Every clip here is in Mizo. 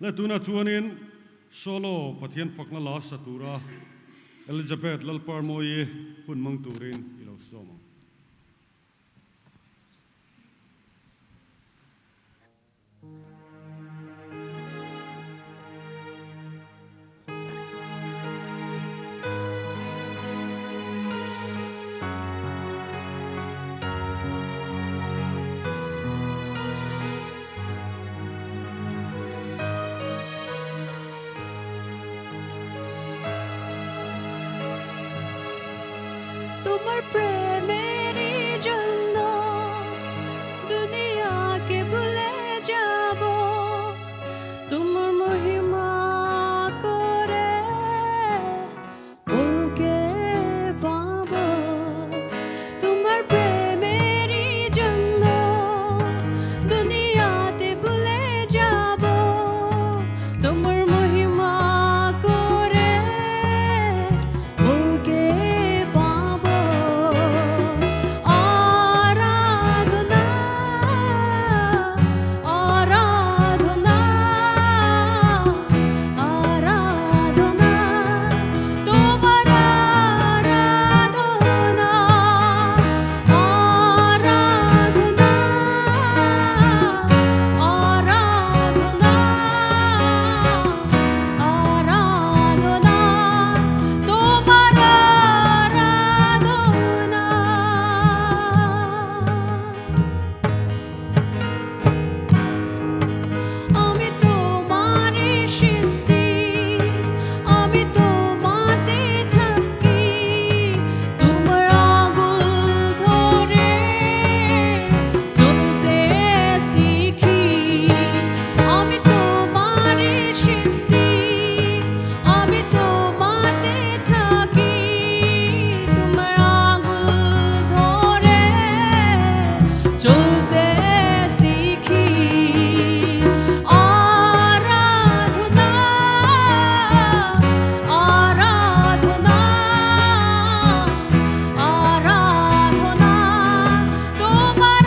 Le tuna chuanin solo Pathian fakna la sa tura Elizabeth Lalparmawii hun hmang turin i lo sawm ang. তোমার প্রেমেরই জন্য দুনিয়াকে ভুলে যাব, তোমার মহিমা করে বলকে পাবো। তোমার প্রেমেরই জন্য দুনিয়াতে ভুলে যাব, তোমার মহিমা করে বলকে পাবো। আরাধনা, আরাধনা, আরাধনা, তোমার আরাধনা, আরাধনা, আরাধনা, আরাধনা, তোমার আরাধনা। আমি তোমার সৃষ্টি, আমি তোমাতে থাকি, তোমার আগুল ধরে চলতে শিখি। আমি তোমার সৃষ্টি, আমি তোমাতে থাকি, তোমার আগুল ধরে চলতে শিখি। আরাধনা, আরাধনা, আরাধনা, তোমার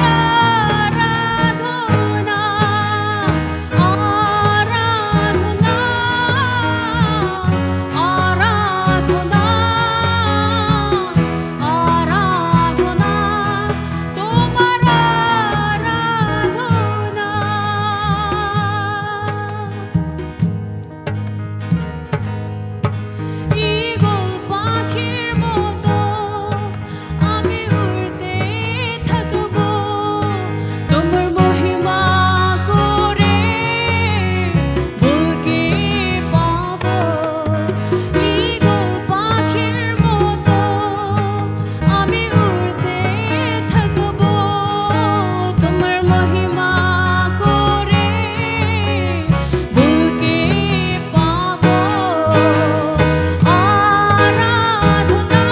আরাধনা, আরাধনা, আরাধনা, আরাধনা, তোমার আরাধনা। ঈগল পাখির মতো আমি উড়তে থাকবো, তোমার মহিমা করে বলকে পাবো। ঈগল পাখির মতো আমি উড়তে থাকবো, তোমার মহিমা করে বলকে পাবো। আরাধনা,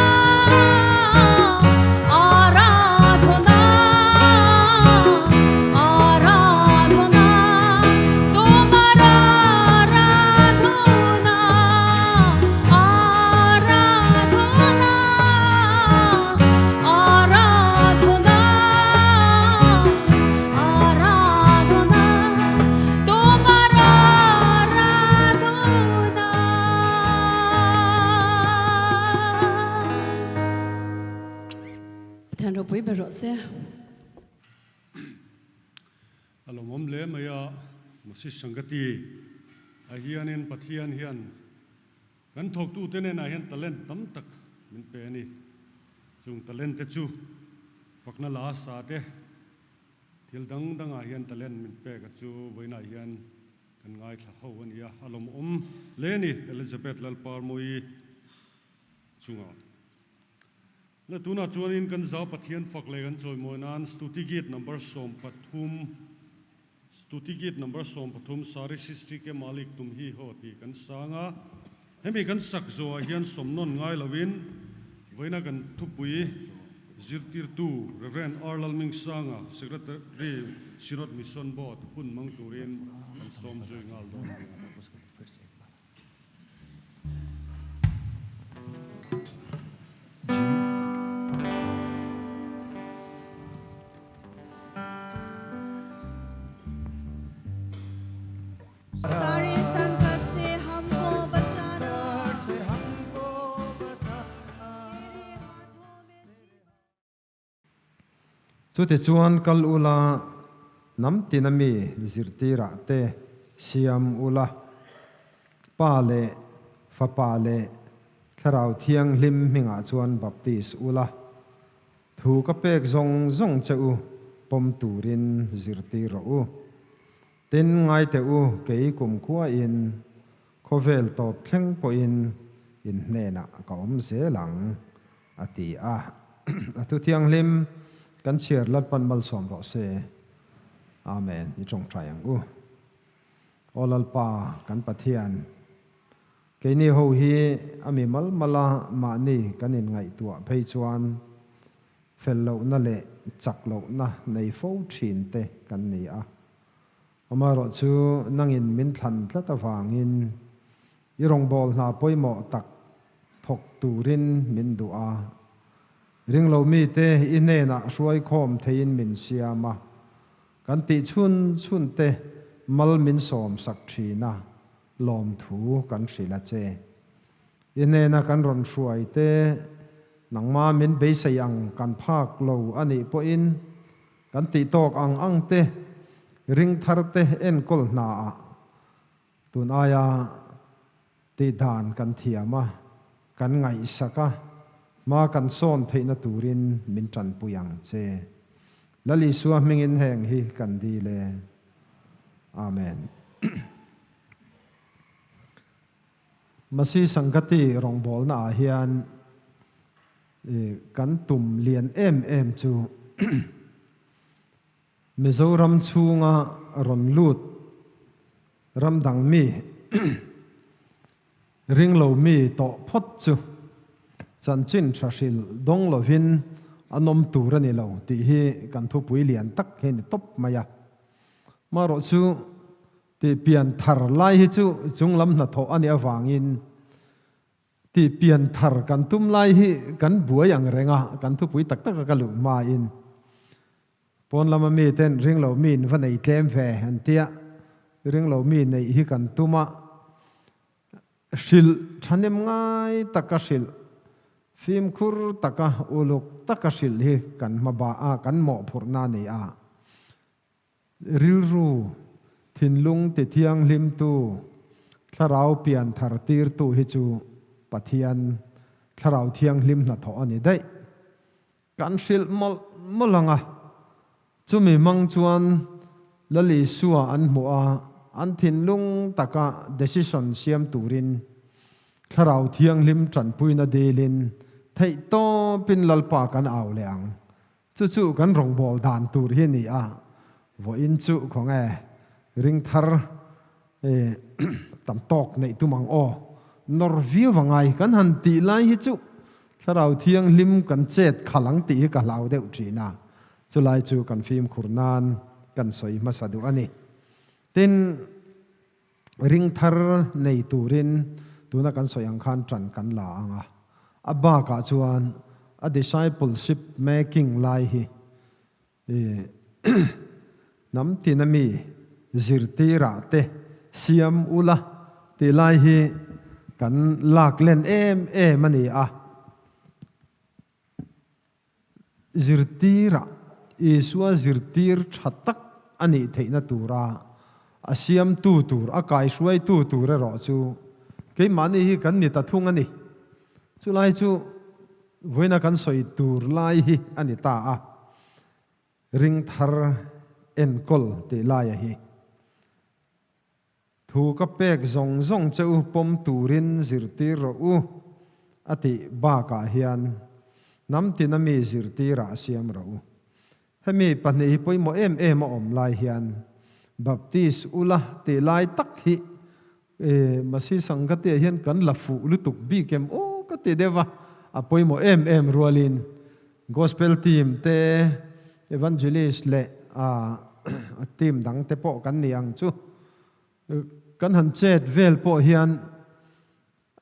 আরাধনা, আরাধনা, তোমার আরাধনা, আরাধনা, আরাধনা, আরাধনা, তোমার আরাধনা। Pathian ropui ber rawh se. A lawmawm hle mai a, Moses Sangati ah hianin Pathian hian kan thawktute hnenah hian talent tam tak min pe a ni. Chung talent te chu fakna la sa te, thil dang dangah hian talent min pek a chu vawiinah hian kan ngaithla ho a ni a, a lawmawm hle a ni Elizabeth Lalparmawii chungah. Le tunah chuanin kan zau Pathian fak leh kan chawimawi nan Stuti Geet number 13, Stuti Geet number 13 Sari Srishti Ke Malik Tum Hi Ho tih kan sang a. Hemi kan sak zawhah hian sawmnawn ngai loin vawiina kan thupui zirtirtu Rev. R. Lalmingsanga, Secretary, Synod Mission Board hun hmang turin kan sawm zui nghal dawn a ni. Sari Chutichuan kal ula, hnam tina mi zirtirah te siam ula, Pa leh Fapa leh Thlarau Thianghlim hmingah chuan baptis ula, thu ka pek zawng zawng che u pawm turin zirtir rawh u. Tin, ngai teh u, kei kumkhuain khawvel tawp thleng pawhin in hnenah ka awm zel ang, a ti a. A thu thianghlim kan chhiar Lalpan malsawm rawh se. Amen. I tawngtai ang u. Aw Lalpa, kan Pathian, keini ho hi a mi mal mala mahni kan inngaihtuah phei chuan fel lohna leh chak lohna nei fo thin te kan ni a. Amaherawh chu nangin min thlan tlat avangin i rawngbâwl hna pawimawh tak thawk turin min duh a. Ringlo mite i hnenah hruaikhawm theiin min siam a, kan tih chhun chhun te mal min sawm sak thin a, lawmthu kan hrilh a che. I hnena kan rawn hruai te nangma min beisei ang kan phak lo a nih pawhin kan tih tawk ang ang te ring thar te enkawl hna ah tun aia tih dan kan thiam a, kan ngaihsak a, hma kan sawn theihna turin min tanpui ang che. Lal Isua hmingin heng hi kan dil e. Amen. Masi Sangati rawngbawlna ah hian kan tum lian em em chu Mizoram chhunga rawn lut ram dang mi ringlo mi tawh phawt chu chanchin tha hril dawng lovin an awm tur a ni lo tih hi kan thupui lian tak hi a ni tawp mai a. Marawh chu Tih pian thar lai hi chu chunglam hnathawh a nih avangin tih pian thar kan tum lai hi kan buai ang reng a, kan thupui tak taka ka luh hmain pawn lama mi ten ring lo mi in va nei tlem ve an tia, ring lo mi neih hi kan tum a, hrilh thahnem ngai taka hrilh, fimkhur taka uluk taka hrilh hi kan hma ba a, kan mawhphurhna a ni a. Rilru, thinlung ti thianghlimtu, thlarau pian thar tirtu hi chu Pathian thlarau thianghlim hnathawh a ni daih. Kan hrilh mawlh mawlh ang a, chumi hmang chuan Lal Isua an hmuh a, an thinlung taka decision siam turin thlarau thianghlim tanpuina dilin theihtawpin Lalpa kan au leh ang. Chu chu kan rawngbâwl dan tur hi a ni a, vawiin chu khawnge ring thar tam tawk neih tum ang aw, nawr viau a ngai kan han tih lai hi chu Thlarau Thianghlim kan chet khalh ang tih hi ka hlau deuh thin a, chulai chu kan fimkhur nan kan sawi hmasa duh a ni. Tin, ring thar nei turin tuna kan sawi ang khan ṭan kan la ang a, a bakah chuan a discipleship making lai hi hnam tina mi zirtirah te siam ula tih lai hi kan lak len em em a ni a. Zirtirah Isua zirtir tha tak a nih theihna tura a siamtu tur, a kaihruaitu tur erawh chu keimahni hi kan ni ta thung a ni. Chulai chu vawiina kan sawi tur lai hi a ni ta a, ring thar enkawl tih laia hi. Thu ka pek zawng zawng che u pawm turin zirtir rawh u, a tih bakah hian hnam tina mi zirtirah siam rawh u. Hemi pahnih hi pawimawh em em a awm lai hian Baptist ula tih lai tak hi Masi Sanghatia hian kan la fuh lutuk bik em aw ka ti deuh a, a pawimawh em em rualin Gospel team te Evangelist leh team dang te pawh kan ni ang chu. Kan han chet vel pawh hian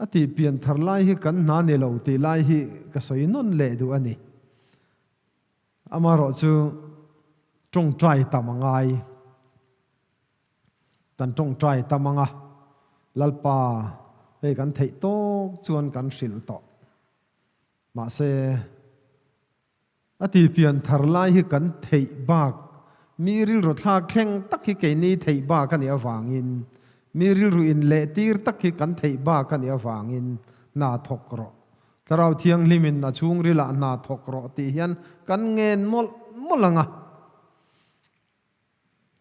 a tih pian thar lai hi kan hna ni lo tih lai hi ka sawi nawn leh duh a ni. Amaherawh chu tawngtai tam a ngai. Kan tawngtai tam ang a, Lalpa hei kan theih tawk chuan kan hrilh tawh. Mahse. A ti pian thar lai hi kan theih bak, mi rilru thlak thleng tak hi keini theih bak a nih avangin, mi rilru inleh tir tak hi kan theih bak a nih avangin hna thawk rawh. Thlarau Thianghlimin a chhungrilah hna thawk rawh tih hian kan ngen mawlh mawlh ang a.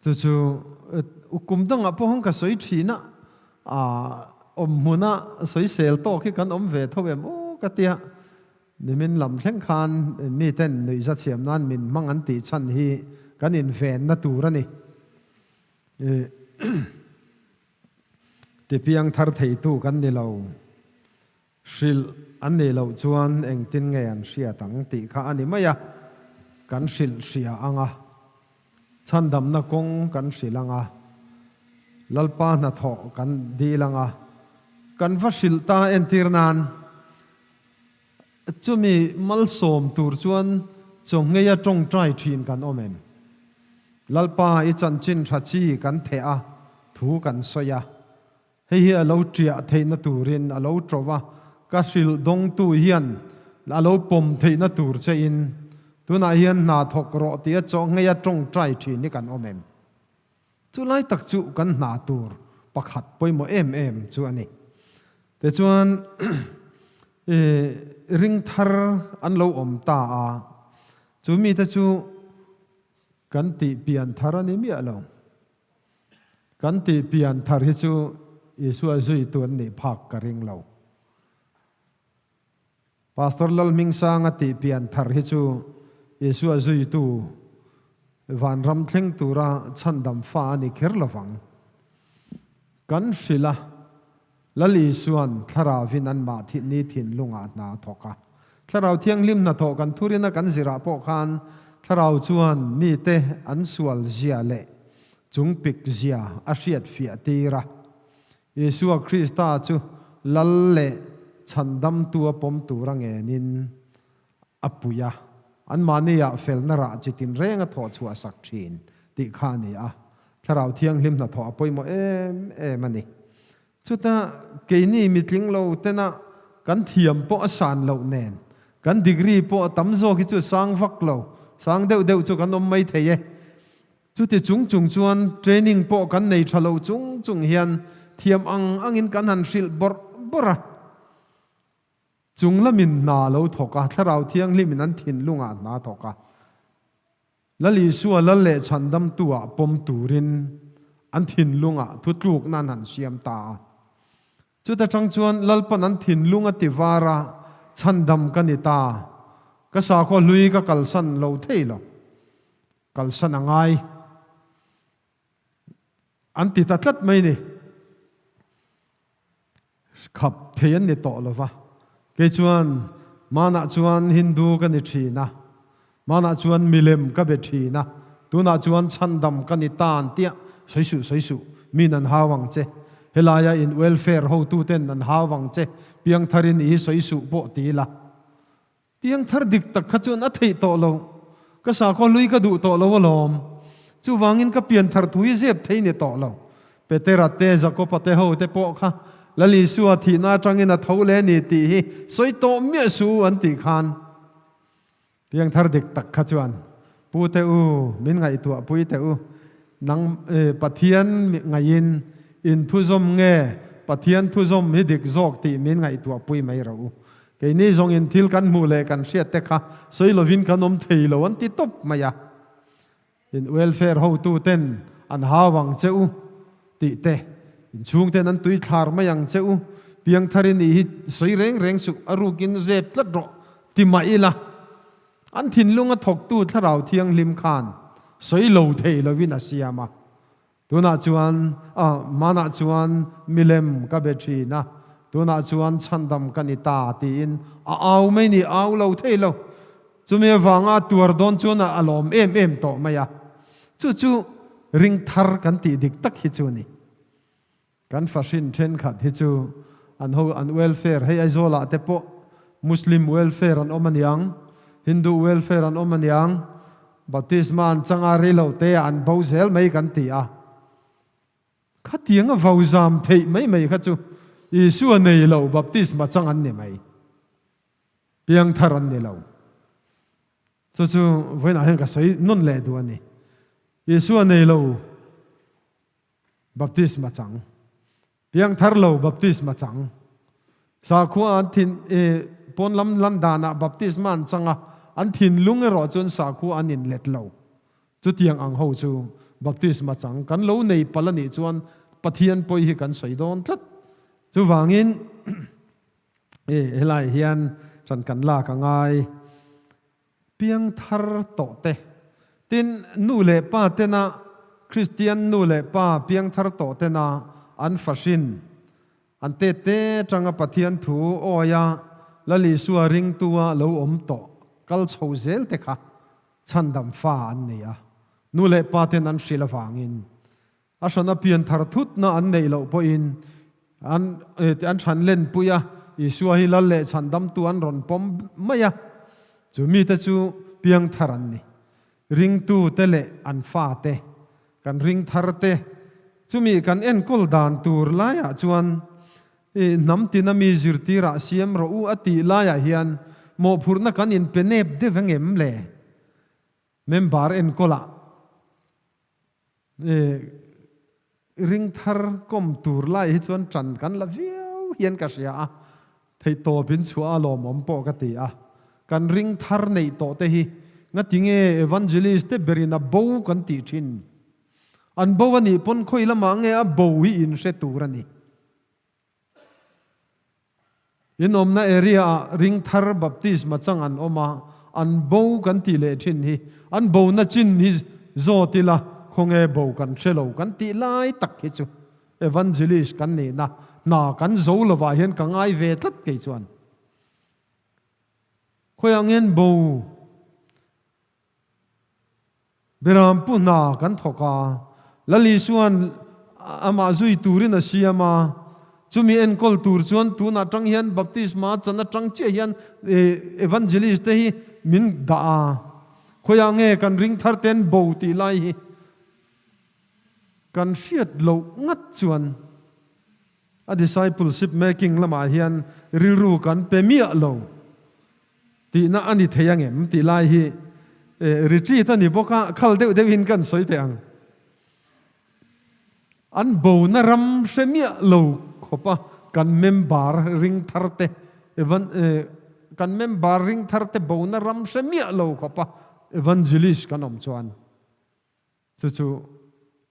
Chu chu kum dangah pawh ka sawi thin a, awm hmuna sawisel tawk hi kan awm ve tho em aw ka tia. Nimin lam thleng khan miten nuihza chhiam nan min hmang an tih chhan hi kan invenna tur a ni. Tipiang thar theitu kan ni lo. Hrilh an nih loh chuan engtin nge an hriat ang tih kha a ni mai a, kan hrilh hria ang a, chhandamna kawng kan hrilh ang a, Lalpa hnathawh kan dil ang a, kan va hrilh ta entir nan chumi malsawm tur chuan chawngeia tawngtai thin kan awm em? Lalpa i chanchin tha chi kan theh a, thu kan sawi a. Hei hi a lo ṭiah theihna turin a lo ṭo va, ka hrilh dawngtu hian a lo pawm theihna tur chein tunah hian hna thawk rawh tia chaw ngheia ṭawngṭai ṭhin hi kan awm em? Chu lai tak chu kan hna tur pakhat pawimawh em em chu a ni. Tichuan ring thar an lo awm ta a, chu mite chu kan tih pian thar a ni miah lo. Kan tih pian thar hi chu Isua zuitu an nih phak ka ring lo. Pastor Lalhmingsanga tih pian thar hi chu Isua zuitu vanram thleng tura chhandam fa a ni kher lovang. Kan hrilh a, Lal Isua'n Thlarauvin anmah thih ni thinlungah hna a thawk a. Thlarau Thianghlim hnathawh kan thurina kan zirah pawh khan Thlarau chuan mite an sual zia leh chungpik zia a hriat fiah tir a. Isua Krista chu Lal leh Chhandamtu a pawm tura ngenin a pui a, anmahniah felna rah chi tinreng a thawh chhuah sak thin tih kha a ni a, Thlarau Thianghlim hnathawh a pawimawh em em a ni. Chuta keini mitling lo tena kan thiam pawh a san loh nen, kan degree pawh a tam zawk hi chu sang vak lo, sang deuh deuh chu kan awm mai thei e. Chuti chung chung chuan training pawh kan nei tha lo chung chung hian thiam ang angin kan han hrilh bawrh bawrh a. Chung lamin hna a lo thawk a, Thlarau Thianghlimin an thinlungah hna a thawk a. Lal Isua lal leh chhandamtu-ah pawm turin an thinlungah thutlukna an han siam ta a. Chuta tang chuan Lalpan an thinlung a ti var a, Chhandam ka ni ta, ka sakhaw hlui ka kalsan lo thei lo, kalsan a ngai. An ti ta tlat mai ni. Khap thei an ni tawh lo va. Kei chuan manah chuan Hindu ka ni thin a, manah chuan milem ka be thin a, tunah chuan chhandam ka ni ta an tia, sawi suh sawi suh, min an hau ang che, helaia in welfare hotuten an hau ang che, piangtharin i sawi suh pawh ti ila. Piangthar dik tak kha chuan a theih tawh lo. Ka sakhaw hlui ka duh tawh lo alawm. Chuvangin ka pianthar thu hi zep thei ni tawh lo. Petera te, Jakoba te ho te pawh kha Lal Isua thihna atangin a tho leh a ni tih hi sawi tawh miah suh u an tih khan piangthar dik tak kha chuan Pu te u, min ngaihtuah pui teh u. Nang Pathian ngaihin in thuzawm nge Pathian thuzawm hi dik zawk tih min ngaihtuah pui mai rawh u. Keini zawngin thil kan hmuh leh kan hriat te kha sawi lovin kan awm thei lo an ti tawp mai a. In welfare hotu ten an hau ang che u tih te, in chhung ten an tui thlar mai ang che u, piangthar i nih hi sawi reng reng suh, a rukin zep tlat rawh ti mah ila. An thinlunga thawktu Thlarau Thianghlim khan sawi lo thei lovin a siam a. Tunah chuan, a, hmanah chuan milem ka be thin a, tunah chuan chhandam ka ni ta tiin a au mai ni, au lo thei lo. Chumi avanga a tuar dawn chuan a lawm em em tawh mai a. Chu chu ring thar kan tih dik tak hi chu a ni. Kan fahrin thenkhat hi chu an ho an welfare hei Aizawlah te pawh Muslim welfare an awm aniang, Hindu welfare an awm aniang, Baptisma an changa rei lo te ah an bo zel mai kan ti a. Khatianga vo zam theih mai mai kha chu Isua nei lo baptisma chang an ni mai. Piangthar an ni lo. Chu chu vawiinah hian ka sawi nawn leh duh a ni. Isua nei lo baptisma chang, piangthar lo baptisma chang, sakhua an thin pawn lam lan danah baptisma an chang a, an thinlung erawh chuan sakhua an inlet lo. Chutiang ang ho chu baptisma chang kan lo nei palh a nih chuan Pathian pawi hi kan sawi dawn tlat. Chuvangin helai hian ṭan kan lak a ngai. Piangthar tawh te. Tin, nu leh pa tena Kristian nu leh pa piangthar tawh tena an fahrin an te te tanga Pathian thu awia Lal Isua ringtua lo awm tawh kal chho zel te kha chhandam fa an nei a, nu leh pa ten an hrilh avangin A hrana pianthar thutna an neih loh pawhin an an chhan lenpui a, Isua hi lal leh chhandamtu an rawn pawm mai a, chu mite chu piangthar an ni. Ringtute leh an fate, kan ringthar te, chumi kan enkawl dan tur laiah chuan i hnam tina mi zirtirah siam rawh u a tih laiah hian mawhphurhna kan inpe nep deuh engem le? Member enkawlah Ring thar kawm tur lai hi chuan ṭan kan la viau hian ka hria a, theihtawp in chhuah a lawmawm pawh ka ti a. Kan ring thar neih tawh te hi ngatinge evangelist te berin a bo kan tih ṭhin? An bo a nih pawn khawi lamah nge a bo hi in hre tur a ni. In awmna area ah ringthar baptisma chang an awm a, an bo kan tih leh thin hi, an bona chin hi zawt ila khawnge bo kan hre lo kan tih lai tak hi chu evangelist kan nihna hna kan zo lovah hian ka ngai ve tlat kei chuan. Khawiah ngen bo Beram pu hna kan thawk a, Lal Isua'n amah zui turin a siam a, chumi enkawl tur chuan tunah tang hian baptisma chan atang chiah hian evangelist te hi min dah a, khawiah nge kan ring thar ten bo tih lai hi kan hriat loh ngat chuan a discipleship making lamah hian rilru kan pe miah lo. Tihna a ni thei angem tih lai hi retreat a ni bawk a, khal deuh deuhin kan sawi teh ang. An bona ram hre miah lo khawp a, kan member ring thar te, kan member ring thar te bona ram hre miah lo khawp a evangelist kan awm chuan chu chu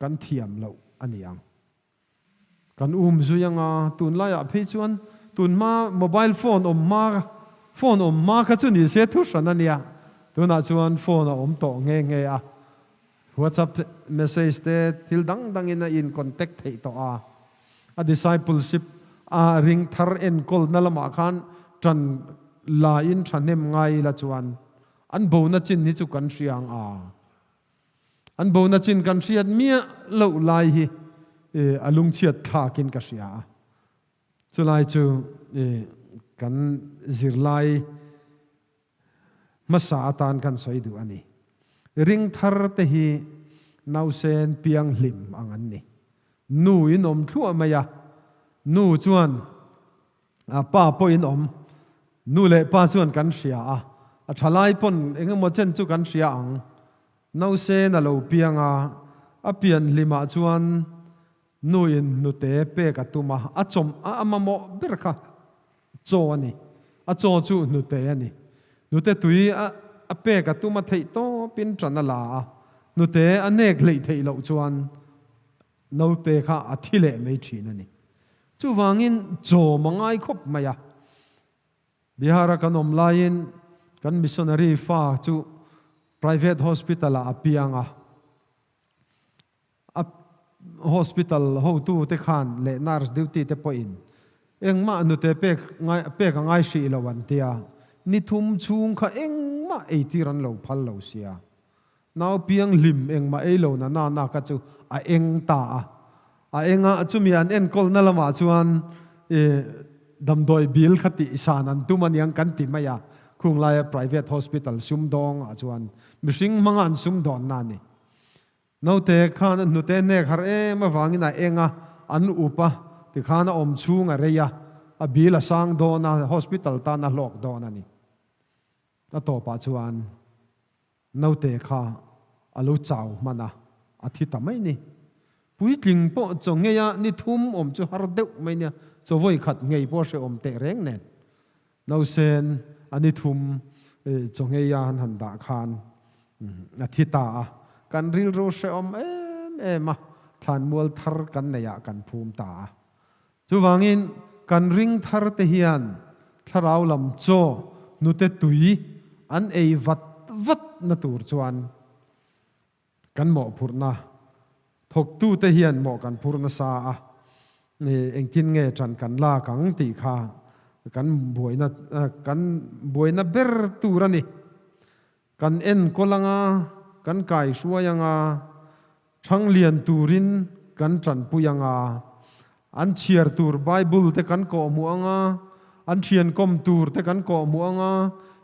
kan thiam loh a ni ang. Kan um zui anga, tunlaiah phei chuan tunhma mobile phone awm hma phone awm hma kha chu ni se thu hran a nia. Tunah chuan phone a awm tawh nghe nghe a, WhatsApp message te thil dang dangin a in contact theih tawh a. A discipleship a ring thar enkawlna lamah khan tan la in thahnem ngai ila chuan an bona chin hi chu kan hria ang a. An bona chin kan hriat miah loh lai hi a lungchhiat thlakin ka hria a. Chulai chu kan zirlai hmasa atan kan sawi duh a ni. Ring thar te hi nausen piang hlim ang an ni. Nu in awm thluah mai a, nu chuan Pa pawhin awm. Nu leh pa chuan kan hria a, a tha lai pawn eng emaw chen chu kan hria ang. Nausen a lo piang a, a pian hlimah chuan nuin hnute pek a tum a, a chawm a a mamawh ber kha chaw a ni. A chaw chu hnute a ni. Hnute tui a a pek a tum a theih tawpin ṭan a la a, hnute a nek hleih theih loh chuan Naute kha a thi leh mai thin a ni. Chuvangin chawm a ngai khawp mai a. Bihar-a kan awm laiin kan missionary fa chu private hospital-ah a piang a. A hospital hotute khan leh nurse duty te pawhin engmah nute pek ngai pek a ngai hrih lo an tia. Ni thum chhung kha engmah eitir an lo phal lo sia. Nau piang hlim engmah ei lo na na na kha chu a eng ta a. A enga chumi an enkawlna lamah chuan i damdawi bill kha tih san an tum aniang kan ti mai a. Khung laia private hospital sumdawng ah chuan mihring hmanga an sumdawnna a ni. Naute khan a hnute hnek har em avangin a eng a, an up a, tikhan a awm chhung a rei a, a bill a sang dawn a, hospital tan a hlawk dawn a ni. A tawpah chuan. Naute kha a lo chau hman a, a thi ta mai ni. Puitling pawh chaw ngeia ni thum awm chu har deuh mai nia, chaw vawi khat ngei pawh hrehawm teh reng nen. Nausen a ni thum chaw ngeia an han dah khan a thi ta a, kan rilru hrehawm em em a, thlanmual thar kan neihah kan phum ta a. Chuvangin kan ring thar te hian thlarau lam chaw hnute tui an ei vat vat na tur chuan kan mawhphurhna thawktute hian mawh kan phur nasa a, engtin nge ṭan kan lak ang tih kha kan buaina kan buaina ber tur a ni. Kan enkawl anga, kan kaihruai anga, Thanglian turin kan tanpui anga, an chhiar tur Bible te kan kawhhmuh anga, an thiankawm tur te kan kawhhmuh anga,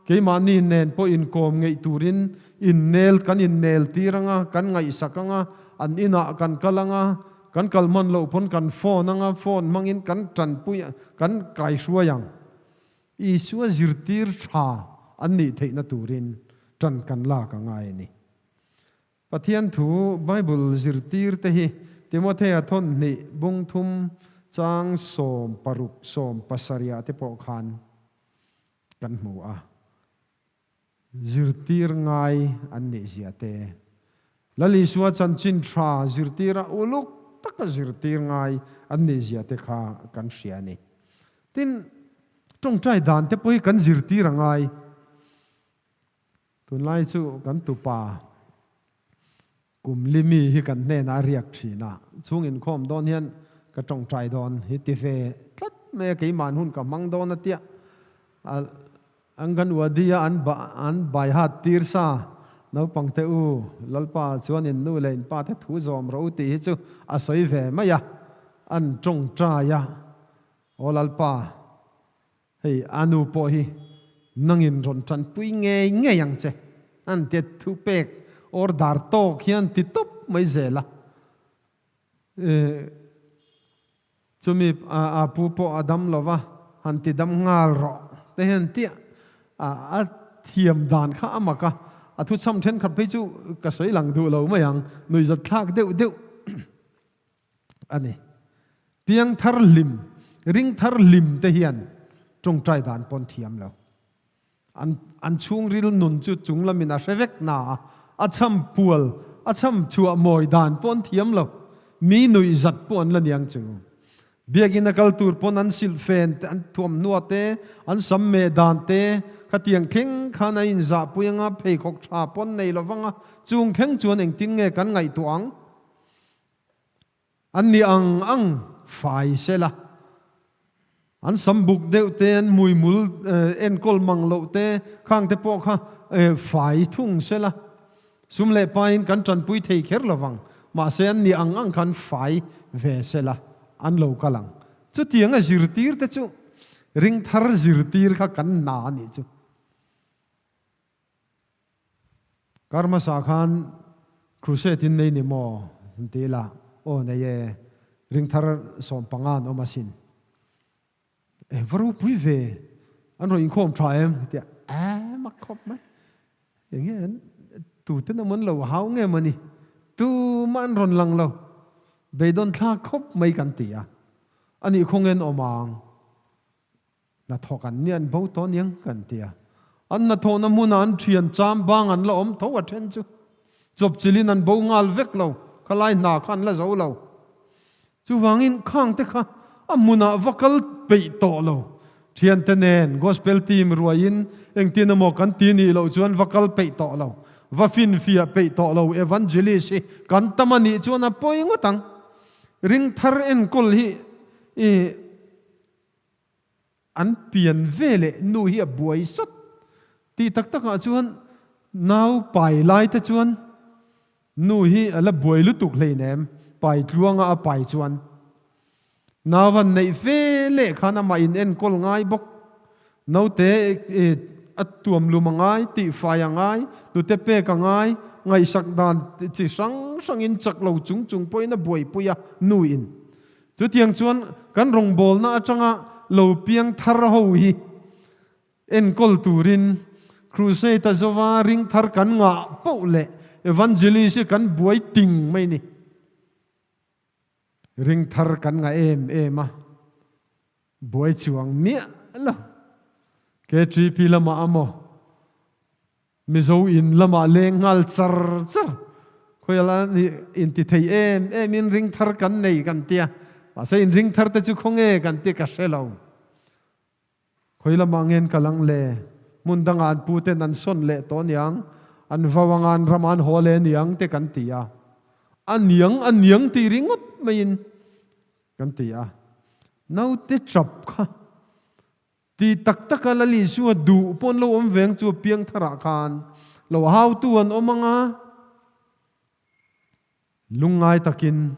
keimahni nen pawh inkawm ngeih turin innel kan innel tir anga, kan ngaihsak anga, an inah kan kal anga, kan kal hman loh pawn kan phone anga, phone hmangin kan tanpui kan kaihruai ang. Isua zirtir tha an nih theihna turin tan kan lak a ngai a ni. Pathian thu Bible zirtir te hi Timothea thawnhnih bung thum chang 16 17 te pawh khan kan hmu a, zirtir ngai an nih zia te, Lal Isua chanchin tha zirtira uluk taka zirtir ngai an nih zia te kha kan hria a ni. Tin, tawngtai dan te pawh hi kan zirtir a ngai. Tunlai chu kan tupa kum limi hi kan hnenah a riak thin a, chhung inkhawm dawn hian ka tawngtai dawn hi ti ve tlat mai a, keimah hun ka hmang dawn a tia Anganwadi a an an bai hat tir sa naupang te u Lalpa chuan in nu leh in pa te thu zawm rawh u tih hi chu a sawi ve mai a, an tawngtai a, Aw Lalpa Hei a nu pawh hi nangin rawn tanpui ngei ngei ang che. An ti thu pek order tawk hian ti tawp mai zel a. Chumi a pu pawh a dam lo va, han ti dam nghal rawh te hian tia a thiam dan kha a mak a. A thuchham thenkhat phei chu ka sawi lang duh lo mai ang, nuihzat thlak deuh deuh. a ni. Piangthar hlim, ringthar hlim te hian tawngtai dan pawn thiam lo. An an chhungril nun chu chung lamin a hre vek na a, a chham pual, a chham chhuah mawi dan pawn thiam lo. Mi nuih zat pawh an la niang chu. Biakinn a kal tur pawn an silh fen te, an thuamhnuah te, an sam meh dan te, khatiang thleng khan a inzahpui anga pheikhawk tha pawn nei lo vang a, chung thleng chuan engtin nge kan ngaihtuah ang? An ni ang ang fai sela, an sam buk deuh te, an hmuimul enkawl mang loh te, khang te pawh kha fai thung sela, sum leh pain kan tanpui thei kher lo vang, mahse an ni ang ang khan fai ve sela, an lo kal ang. Chutianga zirtir te chu ringthar zirtir kha kan na a nih chu. Kar hmasa khan crusade in nei ni maw? An ti ila, aw nei e, ringthar 15 an awm asin. E va ropui ve, an rawn inkhawm tha em? A ti a, e mak khawp mai, eng nge an tuten emaw an lo hau nge maw ni, tumah an rawn lang lo, beidawn thlak khawp mai kan ti a, anih khawnge an awm ang? Hnathawk an nia an bo tawh aniang kan ti a. An hnathawhna hmunah an thian cham bang an la awm tho a then chu chawpchilhin an bo nghal vek lo, khalai hna kha an la zo lo. Chuvangin khang te kha a hmunah va kal peih tawh lo. Thiante nen gospel team ruaiin engtin emaw kan ti nih loh chuan va kal peih tawh lo, va finfiah peih tawh lo evangelist hi kan tam a nih chuan a pawi ngawt ang. Ringthar enkawl hi i. An pian ve leh nu hi a buai sawt tih tak takah chuan nau pai lai te chuan nu hi a la buai lutuk hleinem pai tluanga a pai chuan nau an neih ve leh khan amah in enkawl ngai bawk naute a tuam lum a ngai tih fai a ngai hnute pek a ngai ngaihsak dan chi hrang hrangin chak lo chung chung pawhin a buaipui a nu in Chutiang chuan kan rawngbawlna atanga lo piang thar ho hi enkawl turin Crusade a zova ring thar kan ngah poh leh Evangelist hi kan buai ting mai ni. Ring thar kan ngah em em a, buai chuang miah lo. KTP lamah a maw? Mizo in lamah leng nghal char char. Khawiala nih inti thei em em in ring thar kan nei kan tia. Mahse in ring thar te chu khawnge kan tia ka hre lo. Khawi lamah ngen ka lang le? Hmun dangah an pu ten an sawn leh tawh aniang, an vau anga an ramah an haw leh aniang te kan ti a. A niang a niang tih ringawt maiin kan ti a. Naute chap kha ti tak taka Lal Isua duh pawn lo awm veng chu piang tharah khan lo hautu an awm anga, Lungngai takin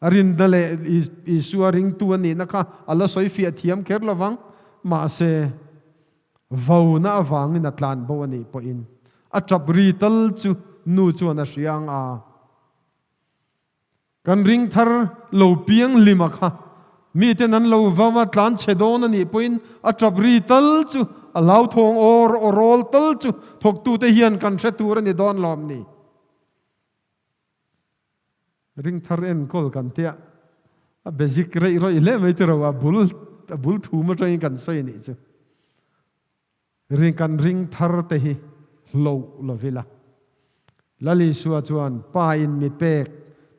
a rinna leh Isua ringtu a nihna kha a la sawi fiah thiam kher lo vang. Mahse, vauna avangin a tlan bo a nih pawhin a tap ri tal chu nu chuan a hria ang a. Kan ring thar lo piang hlima kha miten an lo vau a, tlan chhe dawn a nih pawhin a tap ri tal chu a hlauthawng awr awrawl tal chu thawktute hian kan hre tur a ni dawn lawm ni. Ringthar enkawl kan tia a basic reih rawih hle mai tiro a bul a bul thum atangin kan sawi anih chu. Ring kan ringthar te hi hloh lovila. Lal Isua chuan Pa in mi pek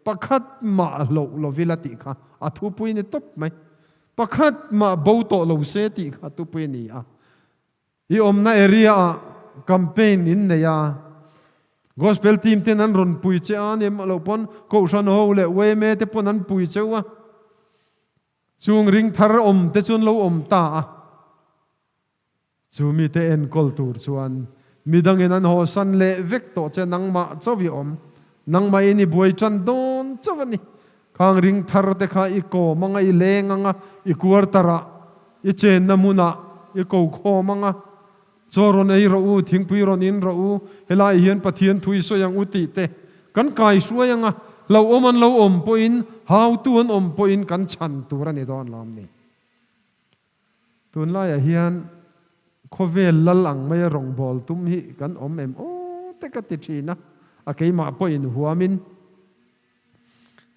pakhat mah hloh lovila tih kha a thupui ni tawp mai. Pakhat mah bo tawh lo se tih kha thupui a ni a. I awmna area ah campaign in nei a, Gospel team ten an rawn pui che a ni emaw loh pawn Kohhran ho leh yma te pawn an pui cheu a, chung ring thar awm te chuan lo awm ta a, chu mite enkawl tur chuan midangin an hawsan leh vek tawh che nangmah chauh i awm, nangmah in i buai tan dawn chauh a ni. Khang ring thar te kha i kawm anga i leng anga i quarter ah i chenna hmunah i ko khawm anga chaw rawn ei rawh u, thingpui rawn in rawh u, helaiah hian Pathian thu i sawi ang u tih te kan kai hruai anga hlauhawm an lo awm pawhin hautu an awm pawhin kan chhan tur a ni dawn lawm ni. Tunlaiah hian khawvel lal ang maia rawngbâwl tum hi kan awm em aw te ka ti ṭhin a, a keimah pawhin huamin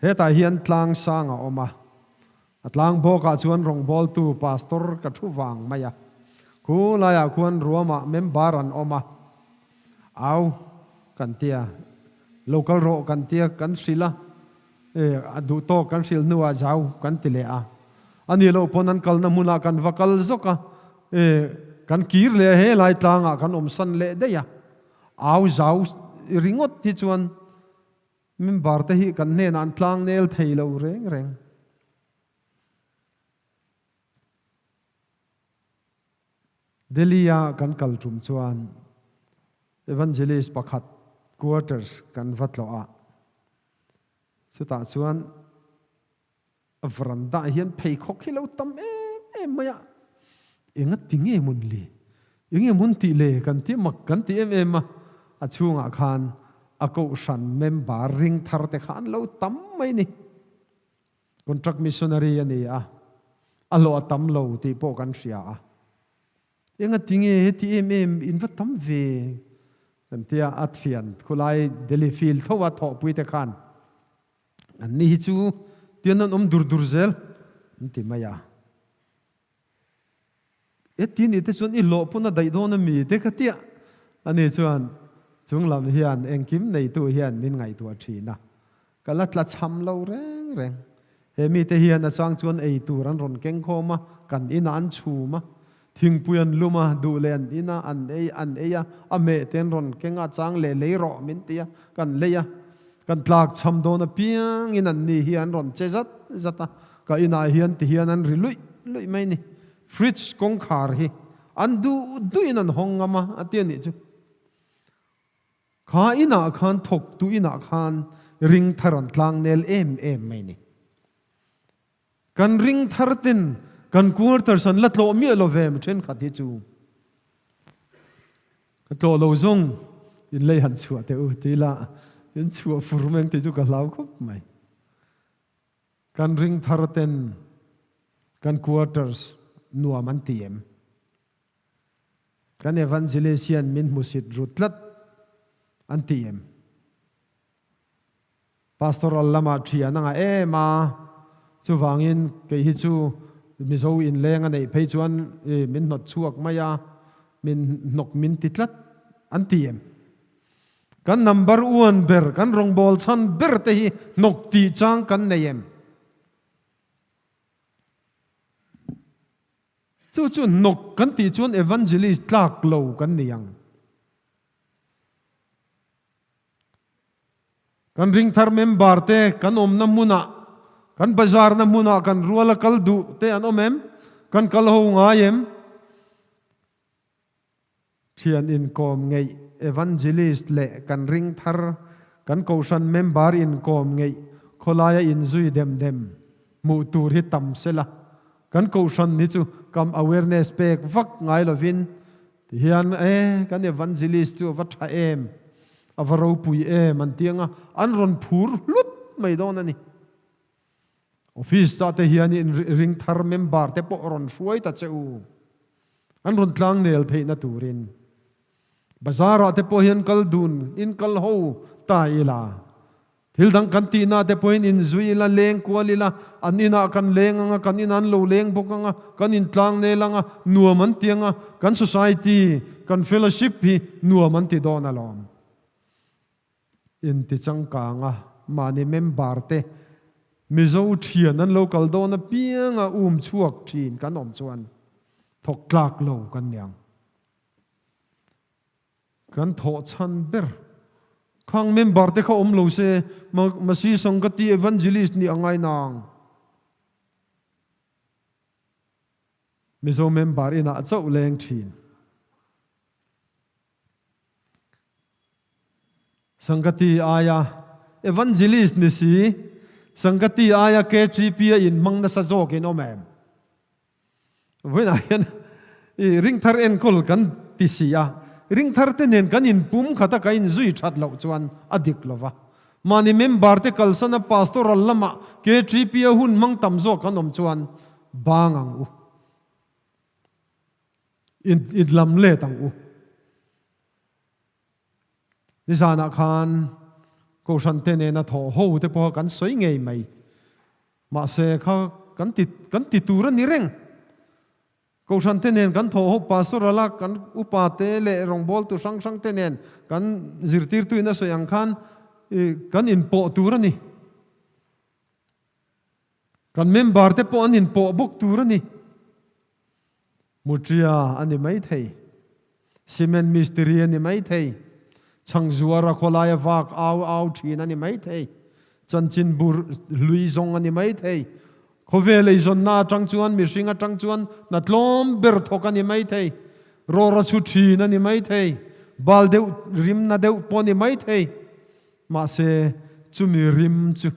hetah hian tlang sang a awm a, a tlang bawkah chuan rawngbâwltu pastor ka thu vang mai a, khu laiah khuan ruamah member an awm a, au kan tia, lo kal rawh kan tia kan hrilh a. E, a duh tawk kan hrilh hnuah zau kan ti leh a. A nih loh pawn an kalna hmunah kan va kal zawk a, e, kan kir leh a, he lai tlangah kan awm san leh daih a. Au zau ringawt hi chuan member te hi kan hnenah an tlang nel thei lo reng reng. Delhi-a kan kal tum chuan Evangelist pakhat quarters kan va tlawh a, chutah chuan veranda ah hian pheikhawk hi lo tam em em mai a, enga ti nge mun le, enge mun tih le kan ti mak kan ti em em a, a chhungah khan a kohhran member ring thar te kha an lo tam mai ni. Contract missionary a ni a, a hlawh a tam lo tih pawh kan hria a. Enga tinge heti em em in va tam ve kan tia a thian khulai Delhi field tho a thawhpui te khan an ni hi chu tian an awm dur dur zel an ti mai a. E ti nih te chuan i hlawh pawn a daih dawn a mi te ka tia. Ani chuan chung lam hian engkim neitu hian min ngaihtuah thin a, ka la tla cham lo reng reng. He mite hian a chang chuan ei tur an rawn keng khawm a, kan inah an chhum a, thingpui an lum a, duh leh an ina an ei an ei a, a meh te an rawn keng a, a chang leh lei rawh min ti a, kan lei a. Kan tlak cham dawn apiangin an ni hi an rawn che zat zat a, ka inah hian ti hian an ri luih luih mai ni. Fridge kawngkhar hi an duh duhin an hawng ngam a, a ti a nih chu. Kha inah khan thawktu inah khan ring thar an tlang nel em em mai ni. Kan ring thar ten kan quarters an la tlawh miah lo ve mi thenkhat hi chu. Ka tlawh lo zawng in lei han chhuah teh u ti ila in chhuah fur meng tih chu ka hlau khawp mai. Kan ring thar ten kan quarters nuam an ti em? Kan evangelist hian min hmusit ru tlat an ti em? Pastoral lamah thian a ngah em a, chuvangin kei hi chu Mizo inleng a neih phei chuan min hnawt chhuak mai a, min hnawk min ti tlat an ti em? Kan number one ber, kan rawngbâwl chhan ber te hi hnawk tih chang kan nei em? Chu chu hnawk kan tih chuan evangelist tlak lo kan ni ang. Kan ringthar member te kan awmna hmunah, kan bazarna hmunah kan ruala kal duh te an awm em? Kan kal ho ngai em? Thian inkawm ngeih evangelist leh kan ringthar, kan kohhran member inkawm ngeih khawlaia inzui dem dem hmuh tur hi tam sela, kan kohhran hi chu kam awareness pek vak ngai lovin ti hian e kan evangelist chu a va tha em, a va ropui em an ti anga an rawn phur hlut mai dawn a ni. Office ah te hian in ringthar member te pawh rawn hruai ta che u. An rawn tlang nel theihna turin. Bazar ah te pawh hian kal dun in kal ho ta ila. Thil dang kan tihna te pawhin in zui ila, leng kual ila, an inah kan leng anga, kan inah an lo leng bawk anga, kan in tlang nel anga, nuam an ti anga, kan society, kan fellowship hi nuam an ti dawn alawm. Inti changkanga mahni member te Mizo thian an lo kal dawn apianga um chhuak thin kan awm chuan thawk tlak lo kan ni ang. Kan thawh chhan ber khang member te kha awm lo se Masi Sangati Evangelist nih a ngai nang. Mizo member inah chauh leng thin. Sangati aia Evangelist ni si, Sangati aia KTP a inhmang nasa zawk in awm em? Vawiinah hian i ringthar enkawl kan ti si a, ringthar te nen kan inpum khat a ka inzui that loh chuan a dik lo va. Mahni member te kalsan a pastoral lamah KTP a hun hmang tam zawk kan awm chuan bang ang u. In lam let ang u. Nizanah khan Kohhran te nena thawh ho te pawha kan sawi ngei mai. Mahse kha kan ti kan ti tur a ni reng. Kohhran te nen kan thawh ho Pastorala kan upa te leh rawngbawltu hrang hrang te nen kan zirtirtuin a sawi ang khan kan inpawh tur a ni. Kan member te pawh an inpawh bawk tur a ni. Mutria a ni mai thei. Cement mistiri a ni mai thei. Chhangzuara khawlaia vak au au thin a ni mai thei. Chanchin bur hlui zawng a ni mai thei. Khawvel eizawnna atang chuan mihring atang chuan hna tlawm ber thawk a ni mai thei. Rawra chhu thin a ni mai thei. Bal deuh rimna deuh pawh a ni mai thei. Mahse chumi rim chu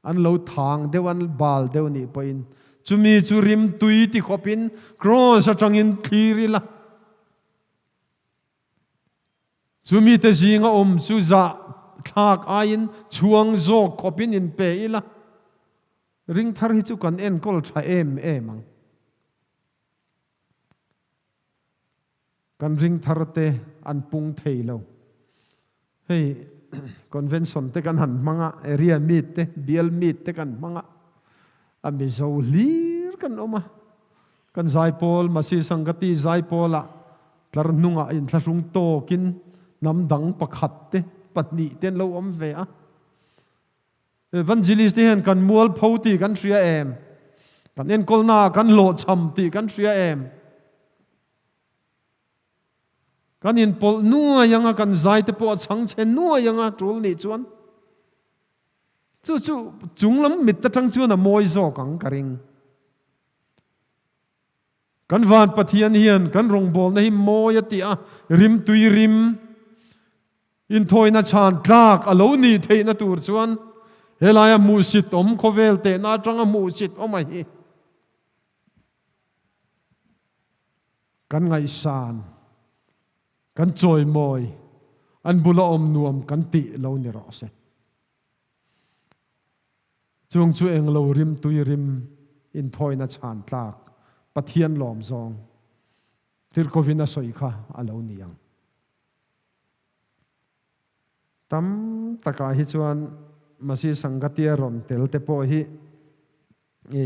An lo thang deuh an bal deuh nih pawhin chumi chu rim tui ti khawpin kraws atangin thlir ila. Chumi te zinga awm chu zah thlak aiin chhuang zawk khawpin in pe ila. Ringthar hi chu kan enkawl tha em em ang. Kan ringthar te an pung thei lo. Hei convention te kan han hmang a, area meet te, bial meet te kan hmang a, a Mizo hlir kan awm a. Kan zaipawl, Masi Sangati zaipawlah tlar hnungah inthlahrung tawkin hnam dang pakhat te, pahnih te an lo awm ve a. Evangelist te hian kan mualpho tih kan hria em? Kan enkawlnaah kan hlawhchham tih kan hria em? Kan inpawlh nuai anga kan zai te pawh a chhang chhe nuai anga tul nih chuan chu chu chunglam mit atang chuan a mawi zawk ang ka ring. Kan van Pathian hian kan rawngbawlna hi mawi a tih a, rimtui rim inthawina chhan tlak a lo nih theihna tur chuan helaia hmuhsit awm khawvel tehna atanga hmuhsit awm a hi kan ngaihsan, kan chawimawi, an bula awm nuam kan tih lo ni rawh se. Chung chu englo rim tui rim inthawina chhan tlak Pathian lawm zawng. Tirhkovin a sawi kha a lo ni ang. Tam takah hi chuan Masi Sangatia rawn tel te pawh hi i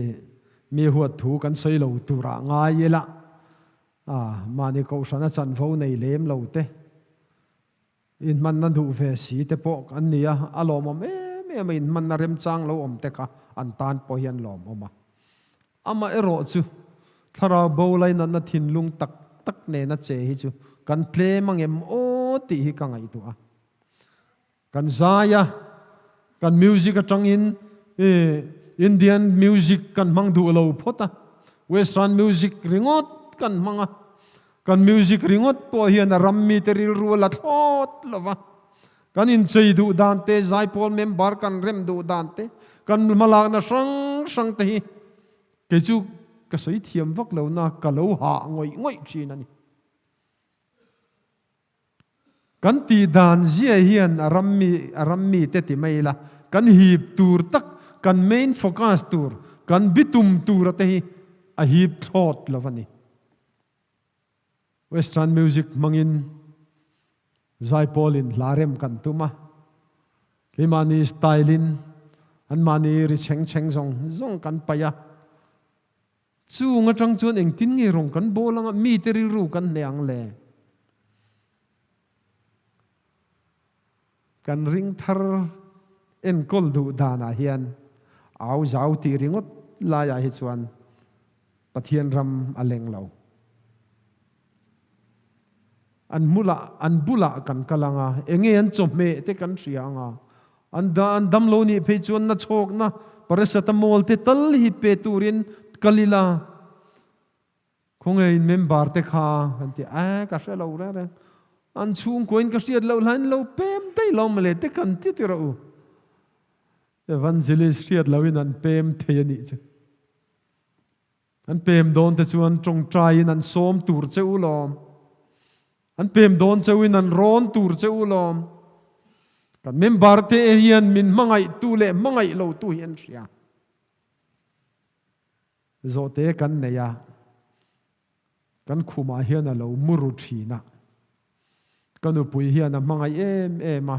mi huat thu kan sawi lo turah ngai ila, a mahni kohhrana chanvo nei lem lo te, inhmanna duh ve si te pawh an ni a, a lawmawm em em a, inhmanna remchang lo awm te kha an tan pawh hian lawmawm a. Amaherawh chu, thlarau bo lainatna thinlung tak tak nena che hi chu kan tlem angem aw tih hi ka ngaihtuah a. Kan zai a, kan music atangin Indian music kan hmang duh lo phawt a, Western music ringawt kan hmang a, kan music ringawt pawh hian a ram mite rilru a la thlawt lo va. Kan inchei duh dan te, zaipawl member kan rem duh dan te, kan hmalakna hrang hrang te hi kei chu ka sawi thiam vak lo na ka lo hah ngawih ngawih thin a ni. Kan tih dan zia hian a ram mi a ram mi te ti mai ila, kan hip tur tak, kan main focus tur, kan bitum tura te hi a hip thlawt lo a ni. Western music hmangin zaipawlin hla rem kan tum a, keimahni style-in anmahni ri chheng chheng zawng zawng kan paih a. Chung atang chuan engtin nge rawng kan bawl anga mite rilru kan hneh ang le? Kan ring thar enkawl duh danah hian au zau tih ringawt laiah hi chuan Pathian ram a leng lo. An hmulah, an bulah kan kal ang a, enge an chawhmeh te kan hria ang a, an an dam lo nih phei chuan na chhawkna paracetamol te tal hi pe turin kal ila, khawnge in member te kha kan ti a, ka hre lo reng reng, an chhungkuain ka hriat loh hlain lo pem daih lo mawle te kan ti ti rawh u. Evangelist hriat loin an pem thei a nih chu. An pem dawn te chuan tawngtaiin an sawm tur che u lawm. An pem dawn cheuin an rawn tur che u lawm. Kan member te hian min hmangaih tu leh hmangaih lo tu hi an hria. Zawhte kan nei a, kan khumah hian a lo mu ru thin a. Ka nupui hian a hmangaih em em a,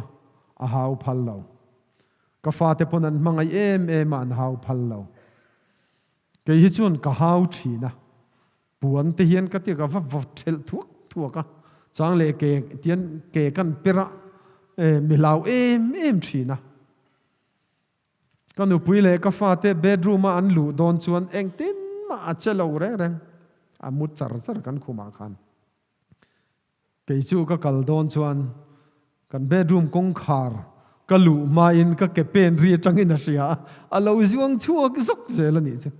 a hau phal lo. Ka fate pawn an hmangaih em em a, an hau phal lo. Kei hi chuan ka hau thin a, puan te hian ka ti ka va va thelh thuak thuak a, chang leh ke tian ke kan per a, mi hlau em em thin a. Ka nupui leh ka fate bedroom a an luh dawn chuan engtin mah a che lo reng reng, a mu char char kan khumah khan. Kei chu ka kal dawn chuan kan bedroom kawngkhar ka luh hmain ka ke pen ri atangin a hria a, a lo zuang chhuak zawk zel a nih chu.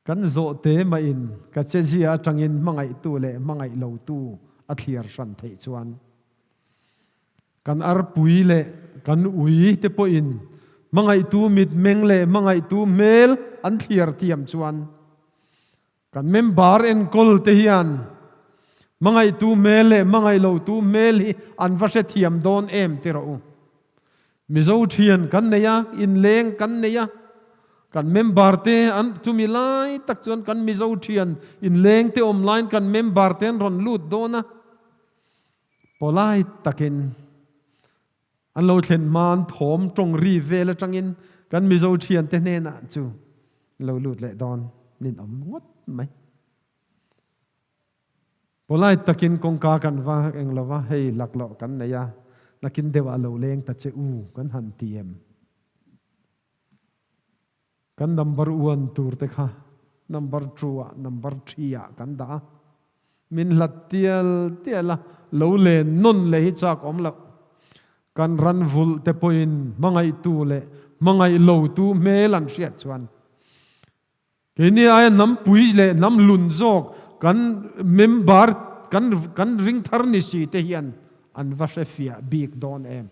Kan zawh te mahin ka chezia atangin hmangaihtu leh hmangaih lotu a thliar hran theih chuan kan arpui leh kan ui te pawhin hmangaihtu mitmeng leh hmangaihtu hmel an thliar thiam chuan Kan member enkawl te hian hmangaihtu hmel leh hmangaih lotu hmel hi an va hrethiam dawn em ti rawh u. Mizo thian kan nei a, inleng kan nei a, kan member te an chumi lai tak chuan kan Mizo thian inleng te awm laiin kan member te an rawn lut dawn a, polite takin an lo thlen hma an thawm tawng ri vel atangin kan Mizo thiante hnenah chu lo lut leh dawn nin awm ngawt mai. Polite takin kawngka kan va eng lo va, hei laklawh kan nei a, nakin deuhah lo leng ta che u kan han ti em? Kan number one tur te kha number two ah number three ah kan dah a, min hlat tial tial a, lo len nawn leh hi chak awm loh. Kan ran vulh te pawhin hmangaihtu leh hmangaih lotu hmel an hriat chuan keini aia hnam pui leh hnam lun zawk kan member kan kan ring thar ni si te hian an va hre fiah bik dawn em.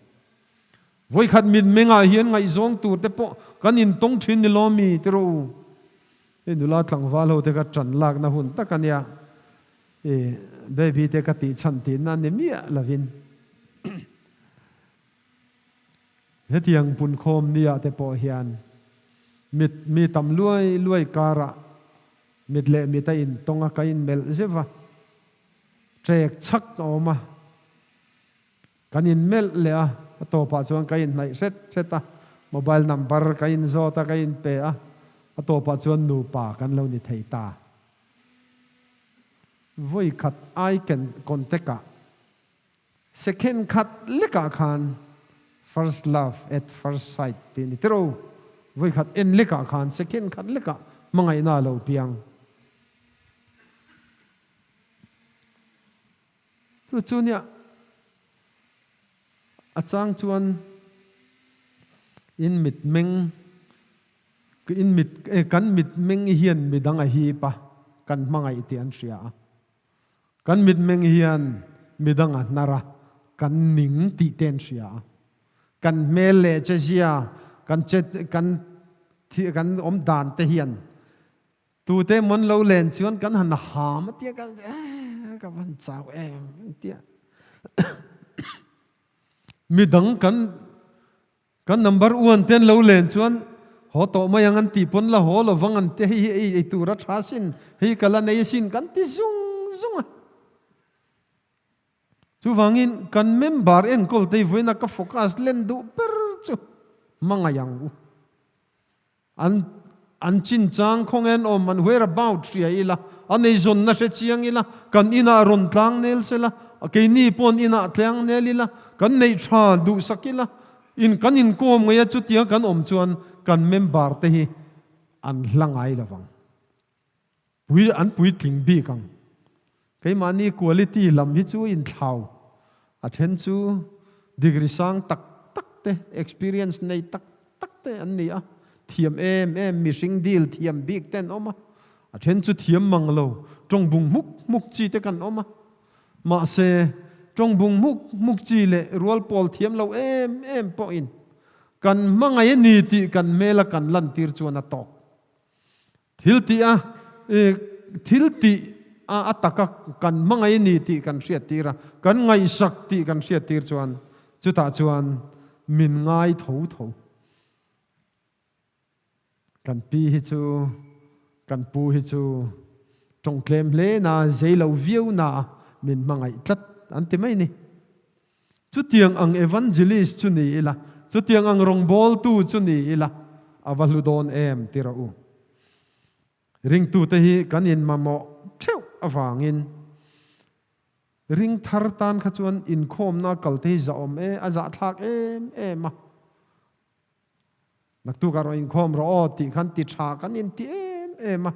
Vawikhat mitmengah hian ngaihzawng tur te pawh kan intawng thin ni lo mi ti rawh u. Hei nula tlangval ho te kha tan lakna hun tak a nia. I baby te ka tih chhan tihna ni miah lovin. Hetiang punkhawm nia te pawh hian mit mi tam luai luai karah. Mit leh mit a intawng a, ka inmelh zeuh a, ṭek chhak a awm a, kan inmelh leh a, a tawpah chuan ka inhnaih hret hret a, mobile number ka inzawt a, ka inpe a, a tawpah chuan nupa kan lo ni thei ta. Vawi khat eye contact ah Second khat lekah khan first love at first sight tih a ni tiro. Vawi khat en lekah khan second khat lekah hmangaihna a lo piang. Chu chu nia a chang chuan in mitmeng in mit kan mitmeng hian midang a hip a, kan hmangaih tih an hria a. Kan mitmeng hian midang a hnar a, kan ning tih te an hria a. Kan hmel leh chezia, kan che kan thi kan awm dan te hian tute emaw an lo len chuan kan han ham a tia kan eh ka van chau em an tia. Midang kan Kan number uan te an lo len chuan haw tawh mai ang an tih pawn la haw lo vang an ti hei hi ei ei tur a tha sin, hei ka la nei asin kan ti zung zung a. Chuvangin kan member enkawl te hi vawiina ka focus len duh ber chu hmangaih ang u. An an chinchang khawngen awm an whereabout hria ila, an eizawnna hre chiang ila, kan inah rawn tlang nel sela, keini paw'n inah tlang nel ila, kan neih tha duhsak ila, in kan inkawm ngei a chutiang kan awm chuan kan member te hi an hla ngai lo vang. Pui an puitling bik ang. Keimahni quality lam hi chu inthlau. A then chu degree sang tak tak te, experience nei tak tak te an ni a, thiam em em mihring deal thiam bik te an awm a, a then chu thiam mang lo, tawng bung hmuk hmuk chi te kan awm a. Mahse, tawng bung hmuk hmuk chi leh rual pawl thiam lo em em pawhin kan hmangaih a ni tih kan hmela kan lantir chuan a tawk. Thil tih a, thil tih a a taka kan hmangaih a ni tih kan hriat tir a, kan ngaihsak tih kan hriat tir chuan chutah chuan min ngai tho tho. Kan pi hi chu, kan pu hi chu tawngtlem hle na, zei lo viau na min hmangaih tlat an ti mai ni. Chutiang ang evangelist chu ni ila, chutiang ang rawngbawltu chu ni ila, a va hlu dawn em ti rawh u. Ringtute hi kan inmamawh theuh avangin ring thar tan kha chuan inkhawmna kalte hi zahawm e, a zahthlak em em a. Naktukah rawh inkhawm rawh aw tih khan ti tha kan inti em em a.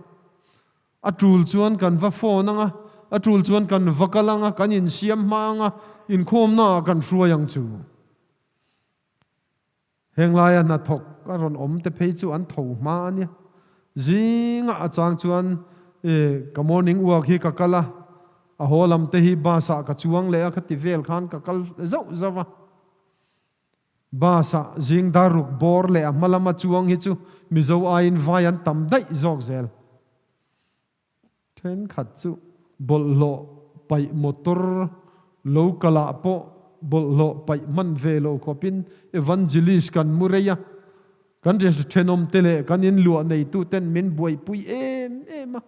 A tul chuan kan va phone ang a, a tul chuan kan va kal ang a, kan insiam hma ang a, inkhawmnaah kan hruai ang chu. Heng laia hnathawk a rawn awm te phei chu an tho hma a nia. Zingah a chang chuan ka morning walk hi ka kal a, a haw lam te hi bus ah ka chuang leh a, khati vel khan ka kal zauh zauh a. Bus ah zing dar ruk bawr leh a hma lama chuang hi chu Mizo aiin vai an tam daih zawk zel. Thenkhat chu bawlhhlawh paih motor lo kalah pawh bawlhhlawh paih hman ve lo khawpin evangelist kan mu rei a, kan thenawm te leh kan inluah neitu ten min buaipui em em a,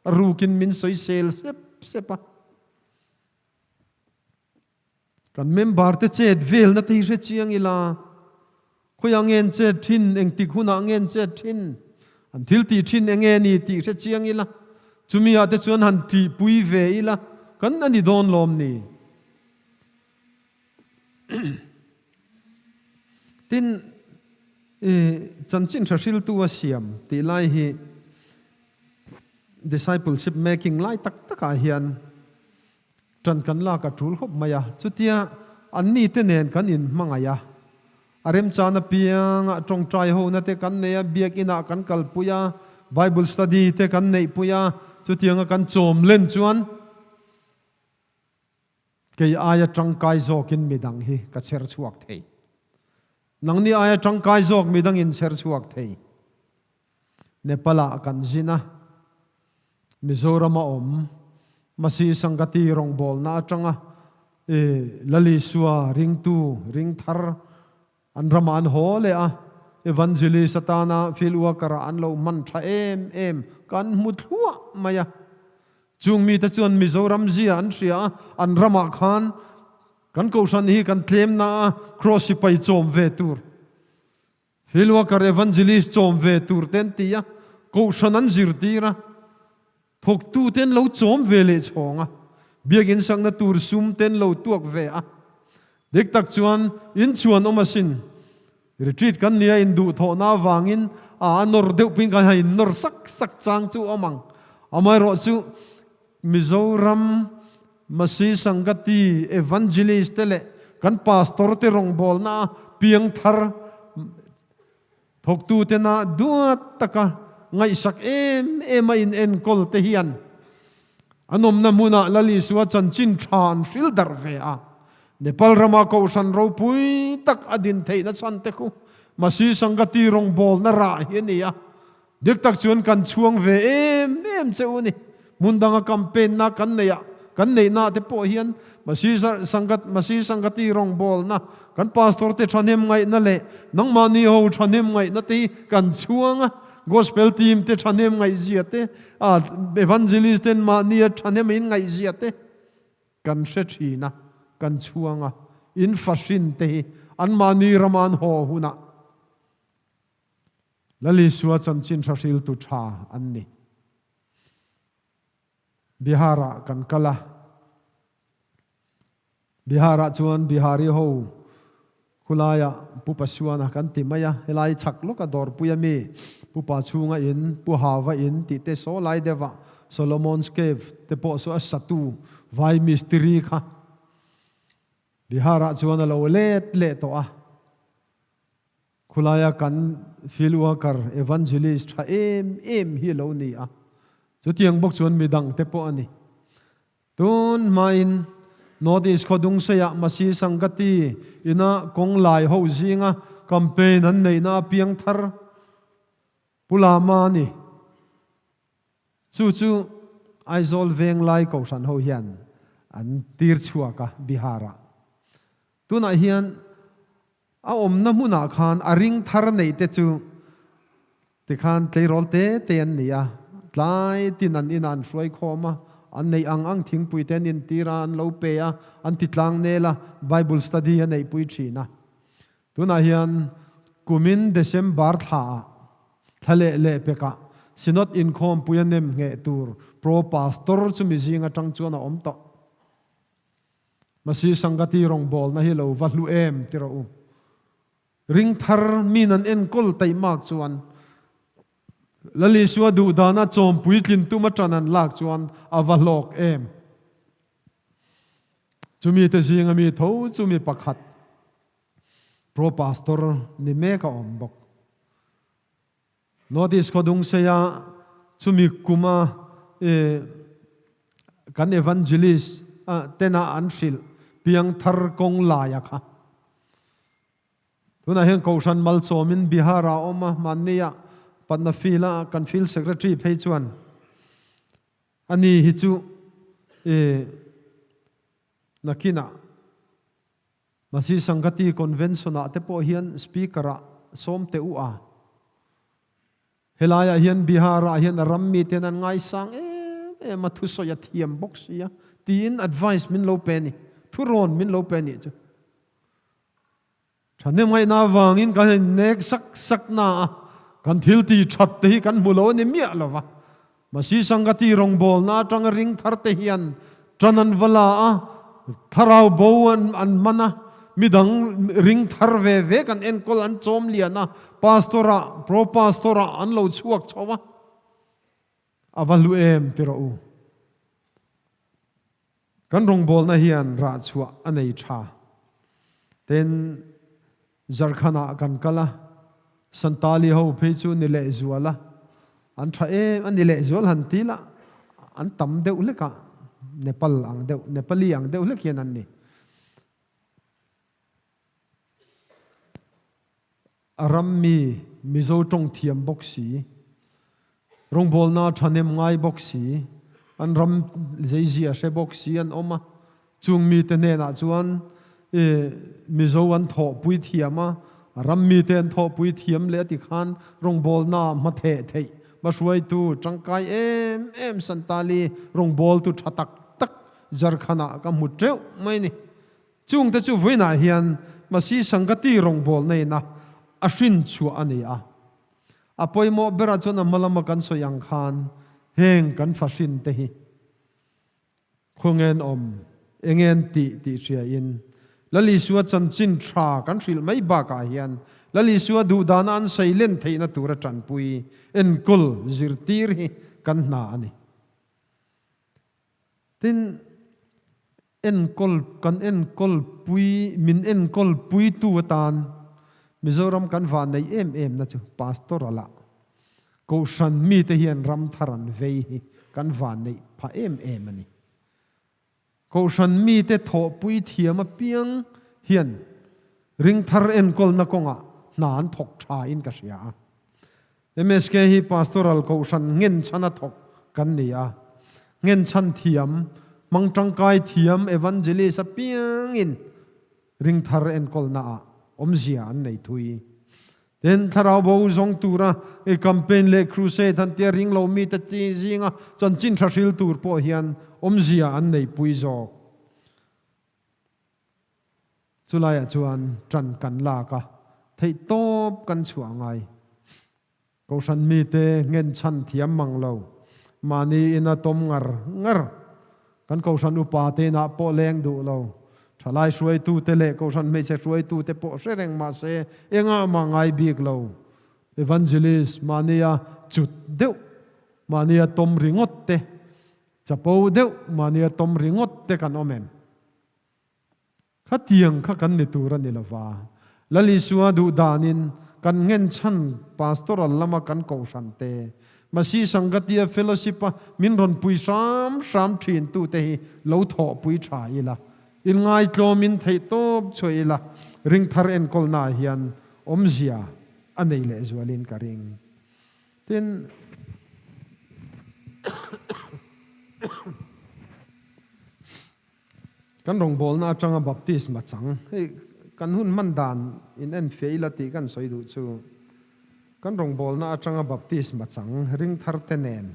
a rukin min sawisel sep sep a. Kan member te chet velna te hi hre chiang ila, khawiah nge an chet thin, engtik hunah nge an chet thin, an thil tih thin eng nge ni tih hre chiang ila, chumi ah te chuan han tihpui ve ila kan a ni dawn lawm ni. Tin, i chanchin hre hriltu a siam tih lai hi discipleship making lai tak takah hian Ṭan kan lak a ṭul khawp mai a, chutia anni te nen kan inhmangaih a, a remchan apiangah ṭawngṭai hona te kan nei a, biakinah kan kalpui a, Bible study te kan neihpui a, chutianga kan chawm len chuan kei aia ṭangkai zawkin midang hi ka chher chhuak thei. Nangni aia ṭangkai zawk midang in chher chhuak thei. Nepal-ah kan zin a, Mizorama awm Masi Sangati rawngbawlna atanga i Lalisua ringtu ring thar an ramah an haw leh a, Evangelist atana field worker-ah an lo hman tha em em kan hmu thluah mai a. Chung mite chuan Mizoram zia an hria a, an ramah khan kan kohhran hi kan tlem na a, Kraws sipai chawm ve tur, Field worker evangelist chawm ve tur te an ti a, kohhran an zirtir a, thawktu te an lo chawm ve leh chhawng a, biakinn sakna tur sum te an lo tuak ve a. Dik tak chuan inchhuan awm asin. Retreat kan nia induhthawhna avangin a a nawr deuh pawhin kan han innawr sak sak chang chu awm ang. Amaherawh chu Mizoram Masi Sangati Evangelist te leh kan Pastor te rawngbawlna a piangthar thawktu tena duat taka ngaihsak em em a inenkawl te hian An awmna hmunah Lal Isua chanchin tha an hril darh ve a. Nepal rama kohhran ropui tak a din theihna chhan te khu Masi Sangati rawngbawlna rah hi a ni a. Dik tak chuan kan chhuang ve em em che u ni. Hmun danga campaign na kan neih ah kan neihna te pawh hian Masi Sangat Masi Sangati rawngbawlna kan pastor te thahnem ngaihna leh nangmahni ho thahnem ngaihna te hi kan chhuang a. Gospel team te thahnem ngaihzia te, evangelist ten mahnia thahnem in ngaihzia te kan hre thin a, kan chhuang a, in fahrin te hi an mahni rama an haw hunah Lal Isua chanchin hra hriltu tha an ni. Bihar-ah kan kal a. Bihar-ah chuan Bihari ho khulaiah Pu Pasuana kan ti mai a, helai chhak lawka dawrpui ami Pu Pachhunga in, Pu Hava in tih te saw lai deuh ah Solomon's Cave te pawh saw a satu vai mistiri kha Bihar-ah chuan a lo let leh tawh a. Khulaia kan field worker evangelist tha em em hi a lo ni a, chutiang bawk chuan midang te pawh a ni. Tun hmain North East Khawdungseiah Masi Sangati ina kawng lai ho zinga campaign an neihna a piang thar Pu Lama a ni. Chu chu Aizawl Venglai Kohhran ho hian an tir chhuak a Bihar-ah. Tunah hian A awmna hmunah khan a ring thar neih te chu tikhan tleirawl te te an ni a, tlai tin an inah an hruai khawm a, an neih ang ang thingpui te an intir a, an lo pe a, an ti tlang nel a, Bible study a neihpui thin a. Tunah hian kumin December thlaah thla leh leh pekah Synod inkhawmpui a nem ngheh tur Pro Pastor chu mi zing atang chuan a awm tawh. Masi Sangati rawngbawlna hi lo va hlu em ti rawh u. Ring thar min an enkawl taih mak chuan Lal Isua duhdana chawm puitlin tum atan an lak chuan a va hlawk em. Chumi te zinga mi tho chu mi pakhat Pro Pastor ni mek a awm bawk. North East Khawdungseia chumi kuma kan evangelist tena an hrilh piangthar kawng laia kha. Tunah hian Kohhran Malchawmin Bihar ah a awm a, mahnia Patna Field a kan Field Secretary phei chuan ani hi chu nakinah Masi Sangati Convention ah te pawh hian Speaker ah sawm teh u a. Helaiah hian Bihar ah hian a ram mi ten an ngaisang em em a, thusawi a thiam bawk si a tiin advice min lo pe a ni, thurawn min lo pe a nih chu. Thahnemngaihna avangin kan innek sak sak na a, kan thil ti that te hi kan hmu lo a ni miah lo va. Masi Sangati rawngbawlna atanga ring thar te hian tan an va la a, thlarau bo an an man a, midang ring thar ve ve kan enkawl an chawm lian a, pastor ah, pro pastor ah an lo chhuak chho a, a va hlu em ti rawh u. Kan rawngbawlna hian rah chhuah a nei tha. Tin, Jharkhand-ah kan kal a, Santali ho phei chu ni leh zual a, an tha em a ni leh zual han ti la, an tam deuh hlek a, Nepal ang deuh, Nepali ang deuh hlek hian an ni. A ram mi Mizo tawng thiam bawk si, rawngbawlna thahnem ngai bawk si, an ram zeizia hre bawk si an awm a. Chung mite hnenah chuan Mizo an thawhpui thiam a, ram mite an thawhpui thiam leh a ti khan rawngbawlna hmatheh theih, Hmahruaitu tangkai em em Santali rawngbawltu tha tak tak Jharkhand-ah ka hmu teuh mai ni. Chungte chu vawiinah hian Masi Sangati rawngbawlna ina a hrin chhuah a ni a. A pawimawh berah chuan a hma lama kan sawi ang khan heng kan fa hrinte hi Khawngen awm, engen tih tih hria in Lal Isua chanchin tha kan hrilh mai bakah hian Lal Isua duhdana an sawi len theihna tura tanpui, enkawl, zirtir hi kan hna a ni. Tin, enkawl kan enkawl pui, min enkawl puitu atan Mizoram kan vanneih em em na chu Pastor a lah. Kohhran mite hian ram thar an vei hi kan vanneih phah em em a ni. Kohhran mite thawhpui thiam apiang hian ring thar enkawlna kawngah hna an thawk tha in ka hria a. MSK hi Pastoral Kohhran nghenchhana thawk kan ni a. Nghenchhan thiam, hmang tangkai thiam evangelist apiangin ring thar enkawlnaah awmzia an nei thui. Tin, thlarau bo zawng tura i campaign leh crusade han tia ring lo mite chi zinga chanchin tha hril tur pawh hian awmzia an neipui zawk. Chulaiah chuan tan kan lak a, theihtawp kan chhuah ngai. Kohhran mite nghenchhan thiam mang lo, mahni ina tawm ngar ngar. Kan kohhran upa te inah pawh leng duh lo. Thalai hruaitute leh kohhran hmeichhe hruaitute pawh hre reng mahse engah mah ngai bik lo. Evangelist mahnia cut deuh, mahnia tawm ringawt te, chapo deuh mahnia tawm ringawt te kan awm em? Khatiang kha kan ni tur a ni lova, Lal Isua duh danin kan nghenchhan pastoral lama kan kohhran te, Masi Sangatia Fellowship-a min rawn pui hram hram thin tute hi lo thawhpui tha ila, inngaihtlawmin theihtawp chhuah ila, ringthar enkawlnaah hian awmzia a nei lehzualin ka ring. Tin, Kan rawngbawlna atanga baptisma chang hei kan hun hman dan in en fiah ila tih kan sawi duh chu kan rawngbawlna atanga baptisma chang ring thar te nen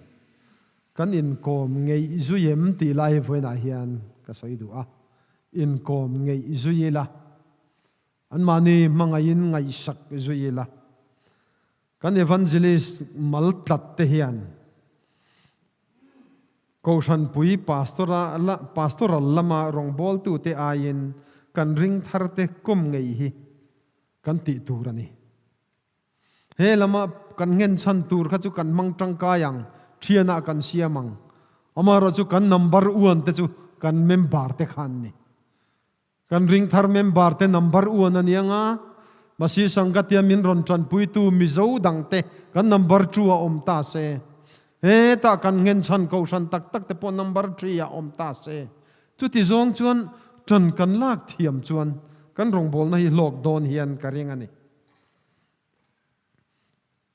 kan inkawm ngeih zui em tih lai hi vawiinah hian ka sawi duh a, inkawm ngeih zui ila anmahni hmangaihin ngaihsak zui ila. Kan evangelist mal tlat te hian Kohhranpui pastoral lama rawngbawltute aiin kan ring tharte kawm ngei hi kan tih tur a ni. He lama kan nghenchhan tur kha chu kan hmang tangkai ang, thianah kan siam ang. Amaherawh chu kan number uan te chu kan member te kha an ni. Kan ringthar member te number uan a ni anga, Masi Sangatia min rawn tanpuitu Mizo dangte kan number two a awm ta se. Hetah kan nghenchhan kohhran tak tak te pawh number three ah awm ta se. Chuti zawng chuan tan kan lak thiam chuan kan rawngbawlna hi hlawk dawn hian ka ring a ni.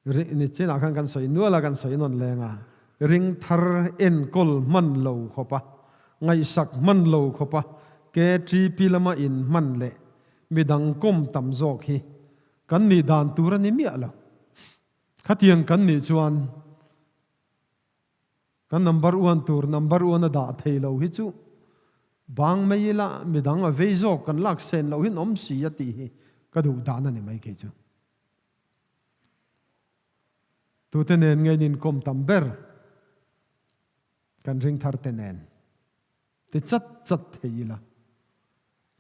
Ni chinah khan kan sawi nual a, kan sawi nawn leng a, ring thar enkawl hman lo khawp a, ngaihsak hman lo khawp a, KTP lama in hman leh midang kawm tam zawk hi kan nih dan tur a ni miah lo. Khatiang kan nih chuan kan number uan tur number uan a dah thei lo hi chu bang mai ila midang a vei zawk kan lak sen loh hin awm si a tih hi ka duh dan a ni mai kei chu. Tute nen nge in inkawm tam ber? Kan ring thar te nen. Ti chat chat thei ila.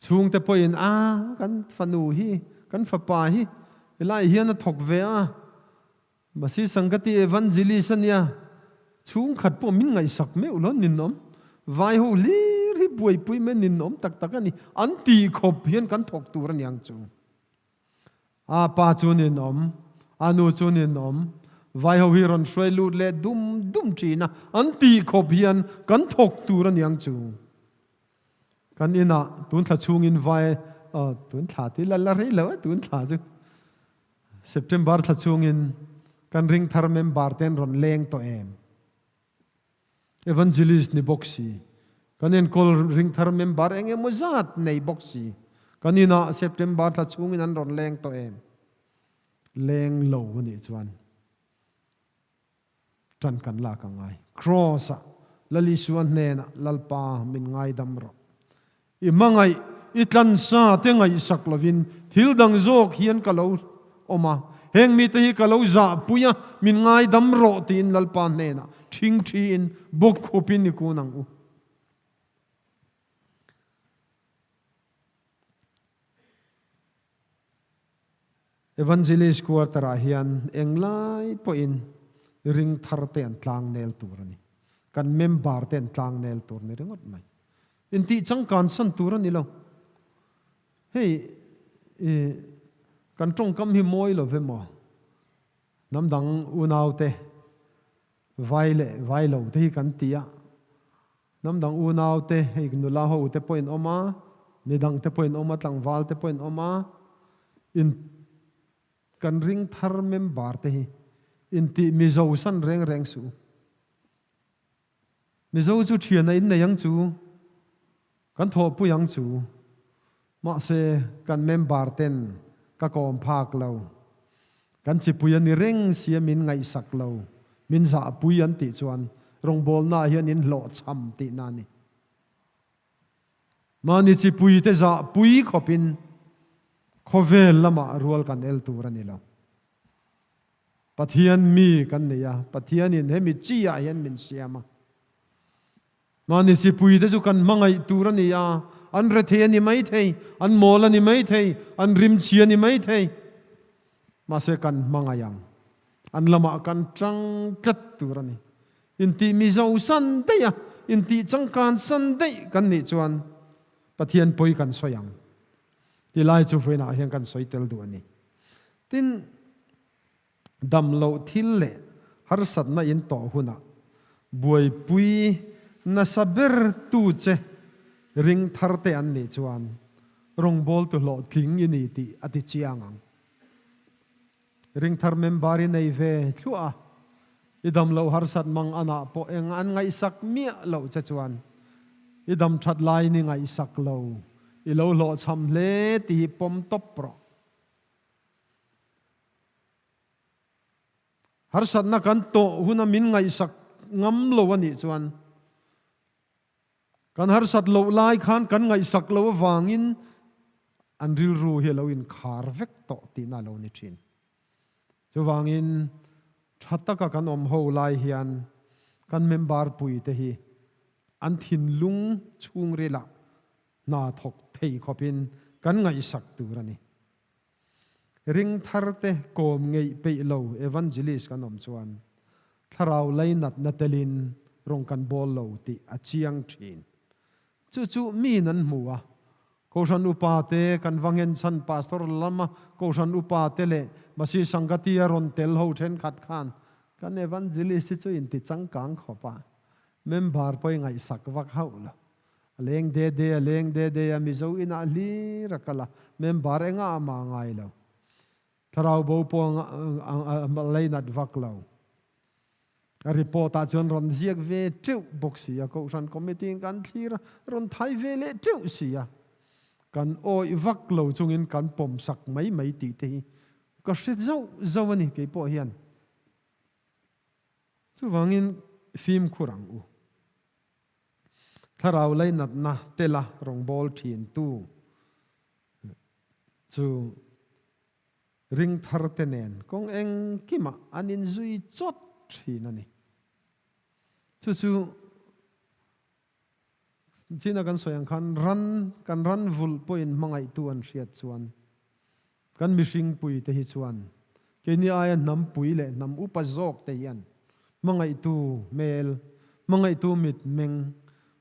Chhungte pawhin a kan fanu hi, kan fapa hi helai hian a thawk ve a, Masi Sangati Evangelist a nia, chhungkhat pawh min ngaihsak meuh lo ninawm. Vai ho hlir hi buaipui mai ninawm tak tak a ni. An tih khawp hian kan thawk tur a niang chu. A pa chu ninawm, a nu chu ninawm, vai ho hi rawn hruai lut leh dum dum thin a, an tih khawp hian kan thawk tur a niang chu. Kan inah tun thla chhungin vai, aw tun thla ti la la rei lo a tun thla chu. September thla chhungin kan ring thar member te an rawn leng tawh em? Evangelist ni bawk si, kan enkawl ringthar member eng emaw zat nei bawk si, kan inah September thla chhungin an rawn leng tawh em? Leng lo a nih chuan. Ṭan kan lak a ngai. Kraws-ah Lal Isua hnenah Lalpa min ngaidam rawh. I hmangaih, i tlansa te ngaihsak lovin thil dang zawk hian ka lo awm a, heng mite hi ka lo zahpui a, min ngaidam rawh tiin Lalpa hnenah ṭhingṭhiin bawkkhupin i kun ang u. Evangelist Quarter-ah hian englai pawhin ring thar te an tlangnel tur a ni. Kan member te an tlangnel tur ni ringawt mai. Intih changkan san tur a ni lo. Hei i kan tawngkam hi mawi lo ve maw? Hnam dang unaute vai leh vai lo te hi kan ti a. Hnam dang unaute hei nula ho te pawhin awm a, mi dang te pawhin awm a, tlangval te pawhin awm a, in kan ring thar member te hi intih Mizo san reng reng suh u. Mizo chu thian a innei ang chu, kan thawhpui ang chu. Mahse, kan member ten ka kawm phak lo. Kan chipui a ni reng sia min ngaihsak lo, min zahpui an tih chuan rawngbawlna ah hian in hlawhchham tihna a ni. Mahni chipui te zahpui khawpin khawvel lamah rual kan el tur a ni lo. Pathian mi kan nei a, Pathianin hemi chi ah hian min siam a. Mahni sipui te chu kan hmangaih tur a ni a, an rethei a ni maithei, an mawl a ni maithei, an rimchhi a ni maithei. Mahse kan hmangaih ang, an lamah kan tang tlat tur a ni. Intih mizo san daih a, intih changkan san daih kan nih chuan Pathian pawi kan sawi ang. Tilai chu vawiinah hian kan sawi tel duh a ni. Tin, Dam loh thil leh harsatna in tawh hunah buaipui nasa ber tu che ring thar te an nih chuan rawngbawltu hlawhtling i ni tih a ti chiang ang. Ring thar member i nei ve thluah a, i dam loh harsat mang anah pawh eng an ngaihsak miah loh che chuan i dam that laiin i ngaihsak lo, i lo hlawhchham hle tih hi pawm tawp rawh. Harsatna kan tawh huna min ngaihsak ngam lo a nih chuan kan harsat loh lai khan kan ngaihsak loh avangin an rilru hi a lo inkhar vek tawh tihna a lo ni thin. Chuvangin tha taka kan awm ho lai hian kan member puite hi an thinlung chhungrilah hna thawk thei khawpin kan ngaihsak tur a ni. Ring tharte kawm ngeih peih lo evangelist kan awm chuan thlarau lainatna telin rawng kan bawl lo tih a chiang thin. Chu chu miin an hmu a, Kohhran upa te kan va ngenchhan pastor lama Kohhran upa te leh Masi Sangati a rawn tel ho thenkhat khan kan evangelist hi chu inti changkang khawp a, member pawh i ngaihsak vak hauh lo. A leng de de, a leng de de a, Mizo inah hlir a kal a, member engah a mah ngai lo. Thlarau bo pawh a leinat vak lo. A report ah chuan rawn ziak ve teuh bawk si a, Kohhran Committee in kan thlir a, rawn thai ve leh teuh si a. Kan awih vak lo chungin kan pawmsak mai mai tih te hi ka hre zauh zauh a ni keipawh hian. Chuvangin fimkhur ang u. Thlarau lainatna tela rawngbâwl ṭhîntu chu ring tharte nên kawng engkimah an inzui chawt ṭhîn a ni. Chu chu china kan sawi ang khân ran, kan ran vulh pawhin hmangaihtu an hriat chuan kan mihring puite hi chuan keini aia hnam pui leh hnam upa zawk te hian hmangaihtu hmel, hmangaihtu mitmeng,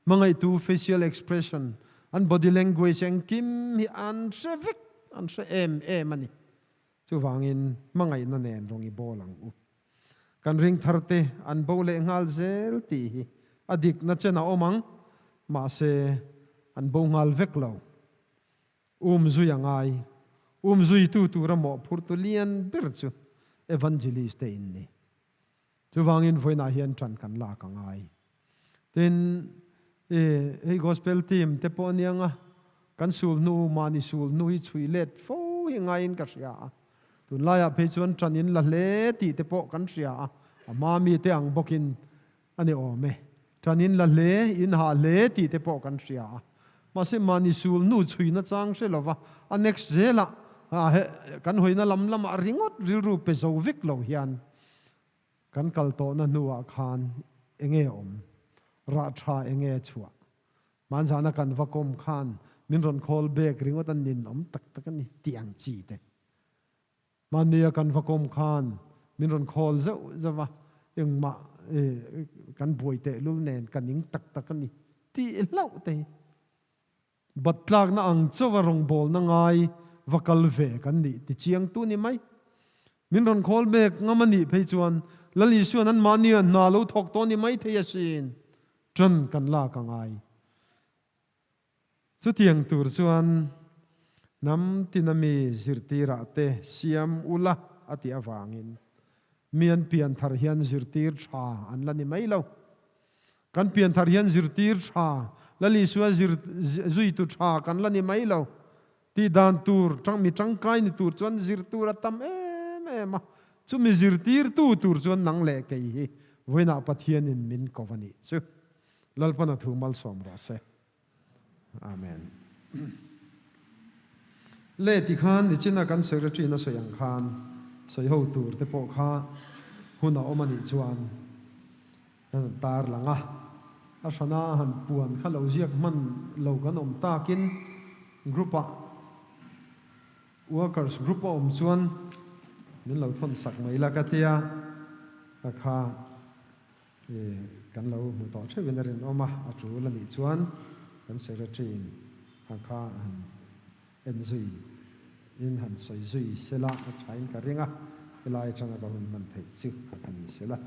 hmangaihtu facial expression, an body language engkim hi an hre vek, an hre em em a ni. Chuvangin hmangaihna nen rawng i bawl ang u. Kan ring tharte an bo leh nghal zel tih hi a dikna chen a awm ang, mahse an bo nghal vek lo. Um zui a ngai. Um zuitu tura mawhphurtu lian ber chu Evangelist te in ni. Chuvangin vawiinah hian ṭan kan lak a ngai. Tin, i hei Gospel team te pawh aniang a, kan sul hnu, mahni sul hnu hi chhui let fo hi ngaiin ka hria a. Tunlaiah phei chuan ṭan in la hle tih te pawh kan hria a. A hma mite ang bawkin a ni awm e. Ṭan in la hle, in hah hle tih te pawh kan hria a. Mahse mahni sul hnu chhuina chang hre lova a next zelah kan hawina lam lamah ringawt rilru pe zo vek lo hian kan kal tawhna hnuah khan enge awm, rah tha enge chhuah. Hmanzana kan va kawm khan min rawn call back ringawt a nin awm tak tak a ni tih ang chi te. Hmannia kan va kawm khan min rawn call zeuh zeuh a, engmah kan buai tehlul nen ka ning tak tak a ni tih hlauh te hi bat tlakna ang chauha rawngbawlna ngai va kal ve kan nih ti chiang tu ni mai. Min rawn call mek ngam a nih phei chuan Lal Isuan anmahnia hna lo thawk tawh ni mai thei asin ṭan kan lak a ngai. Chutiang tur chuan hnam tina mi zirtirah te siam ula a tih avangin mi an pian thar hian zirtir tha an la ni mai lo. Kan pian thar hian zirtir tha, Lal Isua zir zuitu tha kan la ni mai lo. Tih dan tur, mi tangkai ni tur chuan zir tur a tam em em a. Chumi zirtirtu tur chuan nang leh kei hi vawiinah Pathianin min ko a nih chu. Lalpana thu malsawm rawh se. Amen. Le ti khan nichina kan secretary na sawi ang khan sawi ho tur te pawh kha hun a awm a nih chuan kan tar lang a, a hrana han puan kha lo ziak hman lo kan awm takin group ah workers group a awm chuan min lo thawn sak mai la ka tia ka kha Kan lo hmu tawh theuhin a rinawm a, a tul a nih chuan kan Secretary-in a kha han en zui in han sawi zui sela a thain ka ring a, helai atanga ka hun hman theih chu a ni sela.